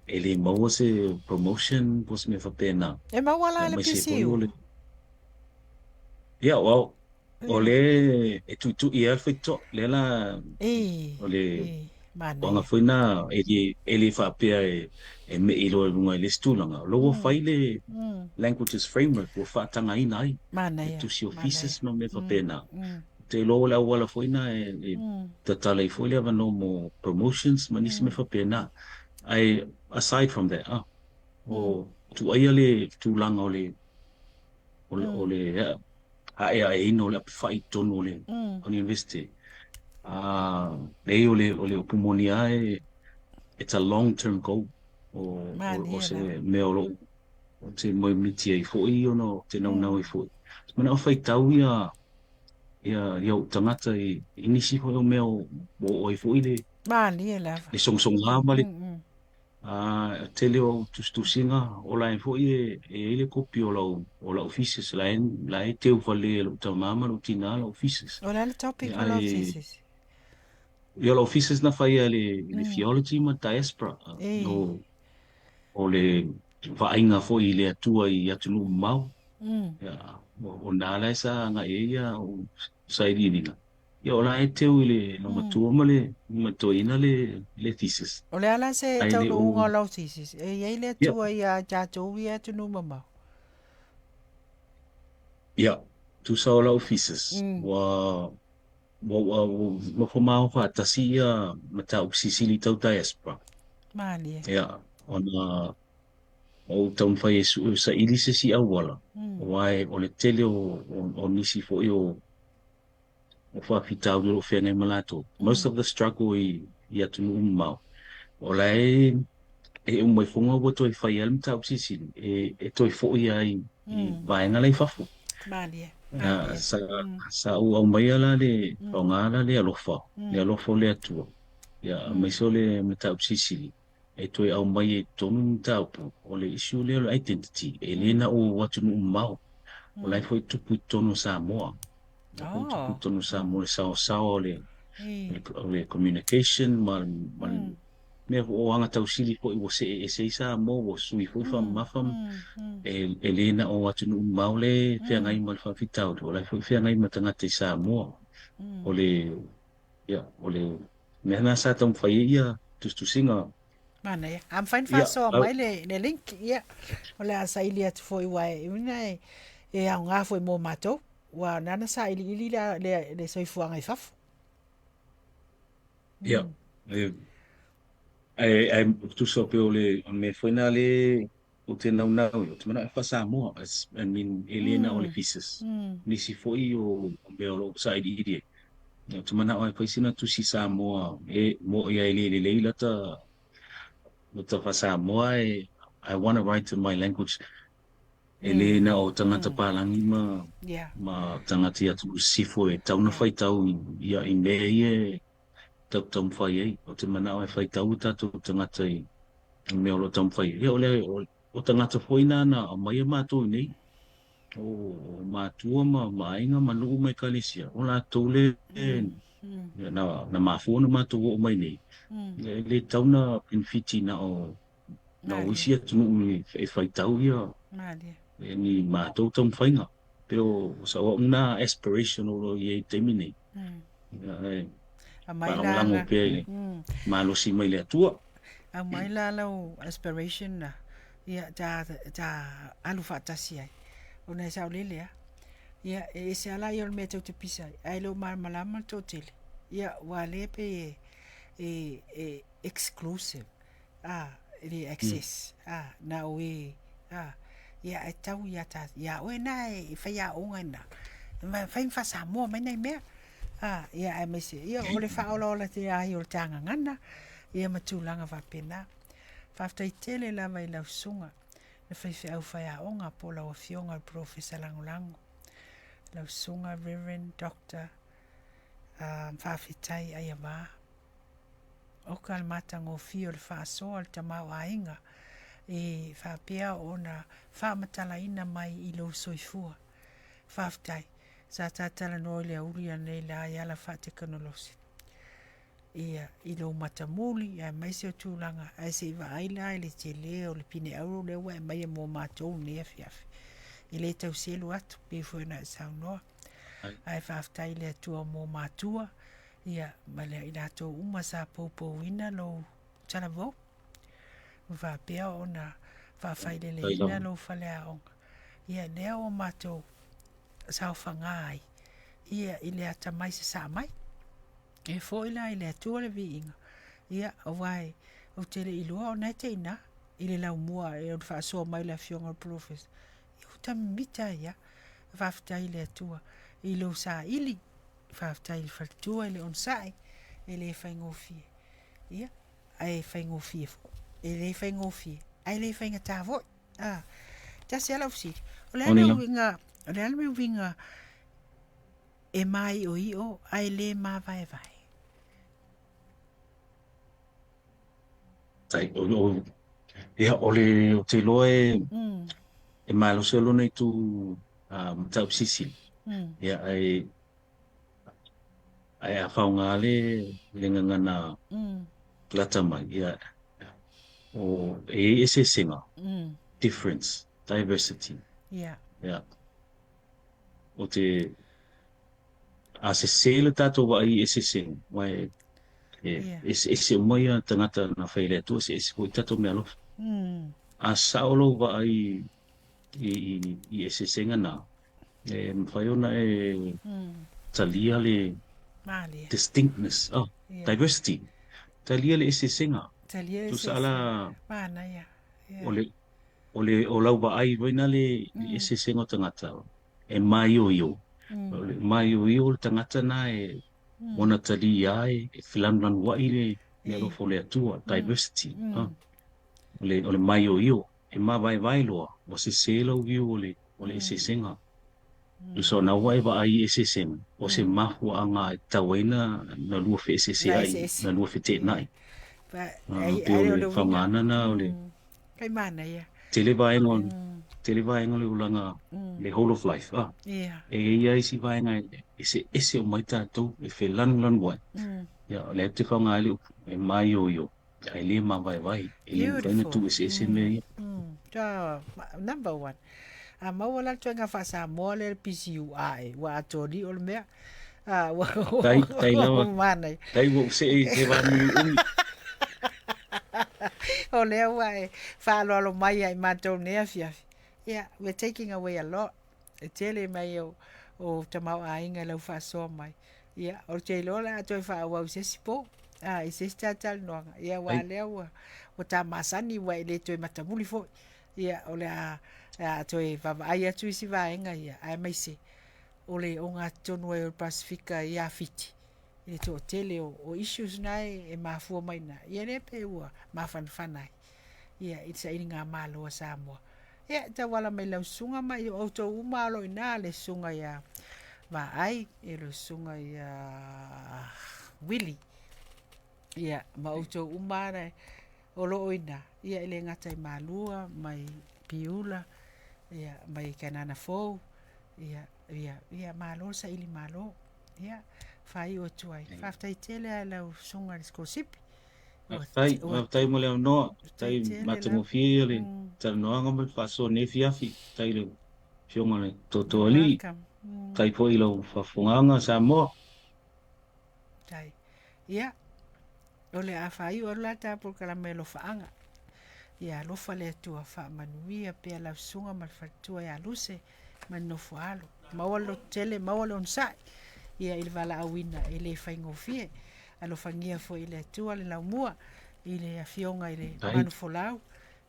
Speaker 2: E le maua se promotion po o se mea faapena.
Speaker 1: E maua la le PCU?
Speaker 2: Ia, well, o le e tuitui ai le faitotoa, lea la o le aga foi na e le faapea e mei loa i luga i le isi tulaga. O la ua fai le languages framework ua faatagaina ai le tusi o thesis ma mea faapena. Ou te iloa o le auala foi na e tatala ai foi le avanoa mo promotions ma nisi mea faapena. Ae aside from that, o tuaia le tulaga o le o le aeaeina o le apefai i totonu o le university. Leai o le upu moni lava e it's a long term goal o se mea o lo o ou te moemiti ai foi ona ou te naunau ai foi. Ou te manao e faitau ia ia ou tagata i nisi foi o mea ua oo ai foi le
Speaker 1: Malie lava.
Speaker 2: le sogasoga ma le tele o tusitusiga o la e foi e i ai le kopi o lau o lau thesis la e teu fale e lou tama ma lou tina lau thesis.
Speaker 1: O le a le topic o lau thesis?
Speaker 2: Ia o lau thesis na faia i le theology ma diaspora. O le vaaiga foi i le Atua i atunuu mamao. Ia, o na la e sa agai ai ia au sailiiliga. Ia o la e teu i le matua ma le matuaina le thesis.
Speaker 1: O le a la se taunuuga o lau thesis? E i ai le Atua ia tatou i atunuu mamao?
Speaker 2: Ia, tusa o lau thesis, ua ua nofo māua faatasi ia mataupu silisili tau diaspora.
Speaker 1: Malie.
Speaker 2: Ia, ona o ou taumafai e saili se isi auala, aua o le tele o nisi foi o faafitauli o lo o feagai ma latou. Most of the struggle i atunuu mamao, o la e uma ifoga ua toe fai ai le mataupu silisili, e toe foi ai i vaega la i fafo.
Speaker 1: Malie.
Speaker 2: Sa ou aumaia la le faaaoga la le alofa, le alofa o le Atua, ia aemaise o le mataupu silisili, e toe aumai ai i totonu le mataupu o le issue lea o le identity, e le na o atunuu mamao, o la e foi tupu i totonu o Samoa. O la foi tupu i totonu o Samoa le saoasaoa o le communication ma le mea foi o agatausili foi ua see ese ai Samoa, ua sui foi faamamafa, e le na o atunuu mamao lea e feagai ma le faafitauli, o la e foi feagai ma tagata i Samoa. O le, ia, o le mea lena sa taumafai ai ia tusitusiga.
Speaker 1: Manaia. A mafai ona faasoa mai le link, ia, o le a saili atu foi aua e uiga e aoga foi mo matou, aua na ona sailiili le soifuaga i fafo.
Speaker 2: Ia, ae tusa pei o le mea foi lena lea ou te naunau ai, ou te manao e faa-Samoa, I mean, e le na o le thesis. Nisi foi o mea o lo o sailiili ai. Ou te manao e fai sina tusi Samoa e mo'i ai le lelei lata faa-Samoa e I want to write in my language. E le na o tagata palagi ma tagata i atunuu sisifo e tatau ona faitau i mea ia e tatou taumafai ai. Ou te manao e faitau o tatou tagata i mea o lo o taumafai ai. Ia o le o tagata foi na na aumaia matou i nei, o matua ma aiga ma nuu ma ekalesia, o latou le na mafua ona matou oo mai nei, e le tatau ona penefiti na o isi atunuu e faitau ia ni matou taumafaiga. Pe o sau au na aspiration o lo o i ai i le taimi nei. E faalagolago pea i le malosi mai le Atua.
Speaker 1: Aumai la lau aspiration na, ia ta alu faatasi ai, ona e saolele lava. Ia, e ese lava la ia o le mea tou te pisa ai, ae le o malamalama le toatele. Ia, aua o lea e pei e exclusive, a, e le access, a, na o e, a, ia, ae tau ia ta, ia oe na e faiaoga i ina, e fai ma faa-Samoa mai nai mea. A, ia, aemaise, ia, o le faaolaola tele ai o le ta gagana, ia ma tulaga faapena. Faafetai tele lava i lau susuga le faifeau faiaoga po o lau Afioga i le Polofesa Lagolago, lau Susuga Reverend Doctor Faafetai Aiava. Oka le matagofie o le faasoa o le tamaoaiga e faapea ona faamatalaina mai i lou soifua. Faafetai. Sa ta talanoa i le aoauli ananei la i ala faatekonolosi. Ia, i lou matamuli aemaise o tulaga, ae se i vaai la i le tele o le pine auro lea ua e aumaia mo matou i lenei afiafi. E le tau selu atu, pei foi ona e saunoa. Ae faafetai i le Atua mo matua, ia, ma i latou uma sa poupouina lou talavou, ma faapea ona faafaileleina lou faleaoga. Ia, lea ua matou saofaga ai, ia, i le atamai sasaa mai. E foi la i le Atua le viiga, ia, aua e, ou te le i iloa o na e te i ina, i le laumua e ona faasoa mai le Afioga i le Polofesa, ia ua ta mimita ai lava. Faafetai i le Atua i lou saili, faafetai i le faletua i le onosai, e le faigofie, ia, ae faigofie foi, e le faigofie, ae le faigata foi. Ah, tasi lava lau fesili, o le a le uiga, o le a le uiga e māioio ae le mavaevae.
Speaker 2: Tai, o, o, ia, o le, o te iloa e, e malosi lona itu mataupu silisili. Ia, ae, ae a faaaoga le, le gagana lata mai, ia, o, e i ai eseesega, difference, diversity. Ia. O te, a sesē le tatou vaai i eseesega, aua e, e eseese uma ia tagata na fai e le Atua, eseese foi tatou meaalofa. A sao lou vaai i, i, i eseesega na, e mafai ona e talia le distinctness, oh, diversity, talia le eseesega.
Speaker 1: Talia le
Speaker 2: Tusa ala
Speaker 1: eseesega. Manaia.
Speaker 2: o le, o le, o lau vaai foi na le i eseesega o tagata, e māioio. O le māioio o le tagata na e ona taliā e felanulanuai le meaalofa o le Atua, diversity. O le, o le māioio, e mavaevae loa, ua sesē lau view o le, o le eseesega. Tusa o na ua e vaai i eseesega, o se mafuaaga e tatau ai na, na lua feeseeseai, na lua feteenai. Pei o le faaaogaina na o le
Speaker 1: Kai manaia.
Speaker 2: Tele vaega o, tele vaega o le olaga, le whole of life, ah. E i ai isi vaega e eseese uma ai tatou, e felanulanu ai. Ia, o lea ou te faaaoga ai le upu, e māioio, ae le mavaevae, e le mafai ona tuueseese mea ia.
Speaker 1: Number one. A maua la le ituaiga faa-Samoa lea le PCUA e, ua atoa li'o le mea. Ah, ua
Speaker 2: Tai, tai lava.
Speaker 1: Manaia.
Speaker 2: Tai ua ou see i se vā muliuli.
Speaker 1: O lea ua e faaaloalo mai ia i matou nei afiafi. Yeah, we're taking away a lot. E tele mai o, o tamaoaiga i lau faasoa mai. Ia, ou te iloa o le a toe faaauau i se isi po. Ah, i se isi talatalanoaga. Ia, aua lea ua, ua ta masani ua e le toe matamuli foi. Ia, o le a, a toe vaavaai atu isi vaega ia, aemaise o le ogatotonu ai o le Pasefika ia Fiti, i le toatele o, o issues na e, e mafua mai i ina, ia lea pei ua mafanafana ai, ia, i le sailiga malo a Samoa. Ia, e tauala mai lau susuga ma i outou uma o lo o i ina, le susuga ia Vaai, le susuga ia Willie. Ia, ma outou uma lava o lo o i ina, ia, e le gata i Malua ma i Piula, ia, ma i Kaenana Fou, ia, ia, ia, malo le saili malo. Ia, faaiu atu ai. Faafetai tele lava i lau susuga i le sikolasipi.
Speaker 2: Faafetai, faafetai mo le avanoa. Faafetai matagofie le talanoaga ma le faasoa i lenei afiafi. Faafetai i lau Afioga i le Tootooalii. Faafetai foi i lau faafofogaaga Samoa.
Speaker 1: Faafetai. Ia, o le a faaiu atu la ta polokalame alofaaga. Ia alofa le Atua faamanuia pea lau susuga ma le faletua ia Luse ma le nofo alo. Maua le lototele, maua le onosai ia i le valaauina e le faigofie. Alofagia foi e le Atua le laumua i le afioga i le Manufolau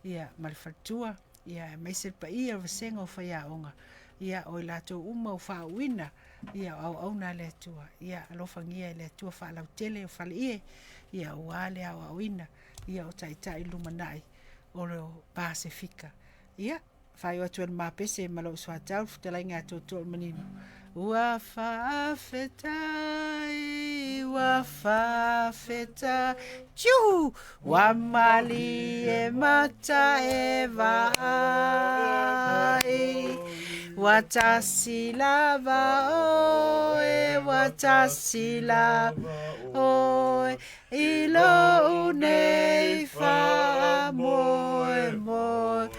Speaker 1: ia ma le faletua ia aemaise le paia o le vasega o faiaoga ia o i latou uma ua faauuina ia o auauna a le Atua ia alofagia e le Atua faalautele o faleie ia aua le aoaoina ia o taitai i le lumanai o le Pasefika. Ia, faaiu atu ai le ma pese ma lou soatau le fetalaiga a Tootoo o le Manino. Ua faafetai, ua faafetai, tiu, ua malie mata e vaai, ua tasi lava oe, ua tasi lava oe, I lou nei faamoemoe.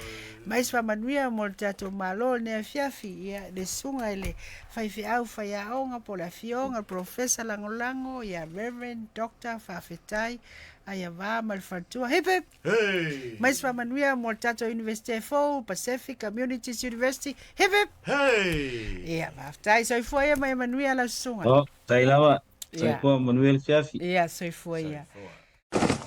Speaker 1: Mai se faamanuia mo le tatou Malo i lenei afiafi, ia, le susuga i le faifeau faiaoga po o le afioga, le Polofesa Lagolago, ia Reverend Doctor Faafetai Aiava ma le faletua. Hip hip!
Speaker 3: Hey!
Speaker 1: Mai se faamanuia mo le tatou Iunivesite fou, Pacific Communities University. Hip hip!
Speaker 3: Hey!
Speaker 1: Ia, faafetai. Soifua ia ma ia manuia lau susuga.
Speaker 2: Oh, faafetai lava. Soifua, manuia le afiafi.
Speaker 1: Ia, soifua ia.
Speaker 3: Soifua.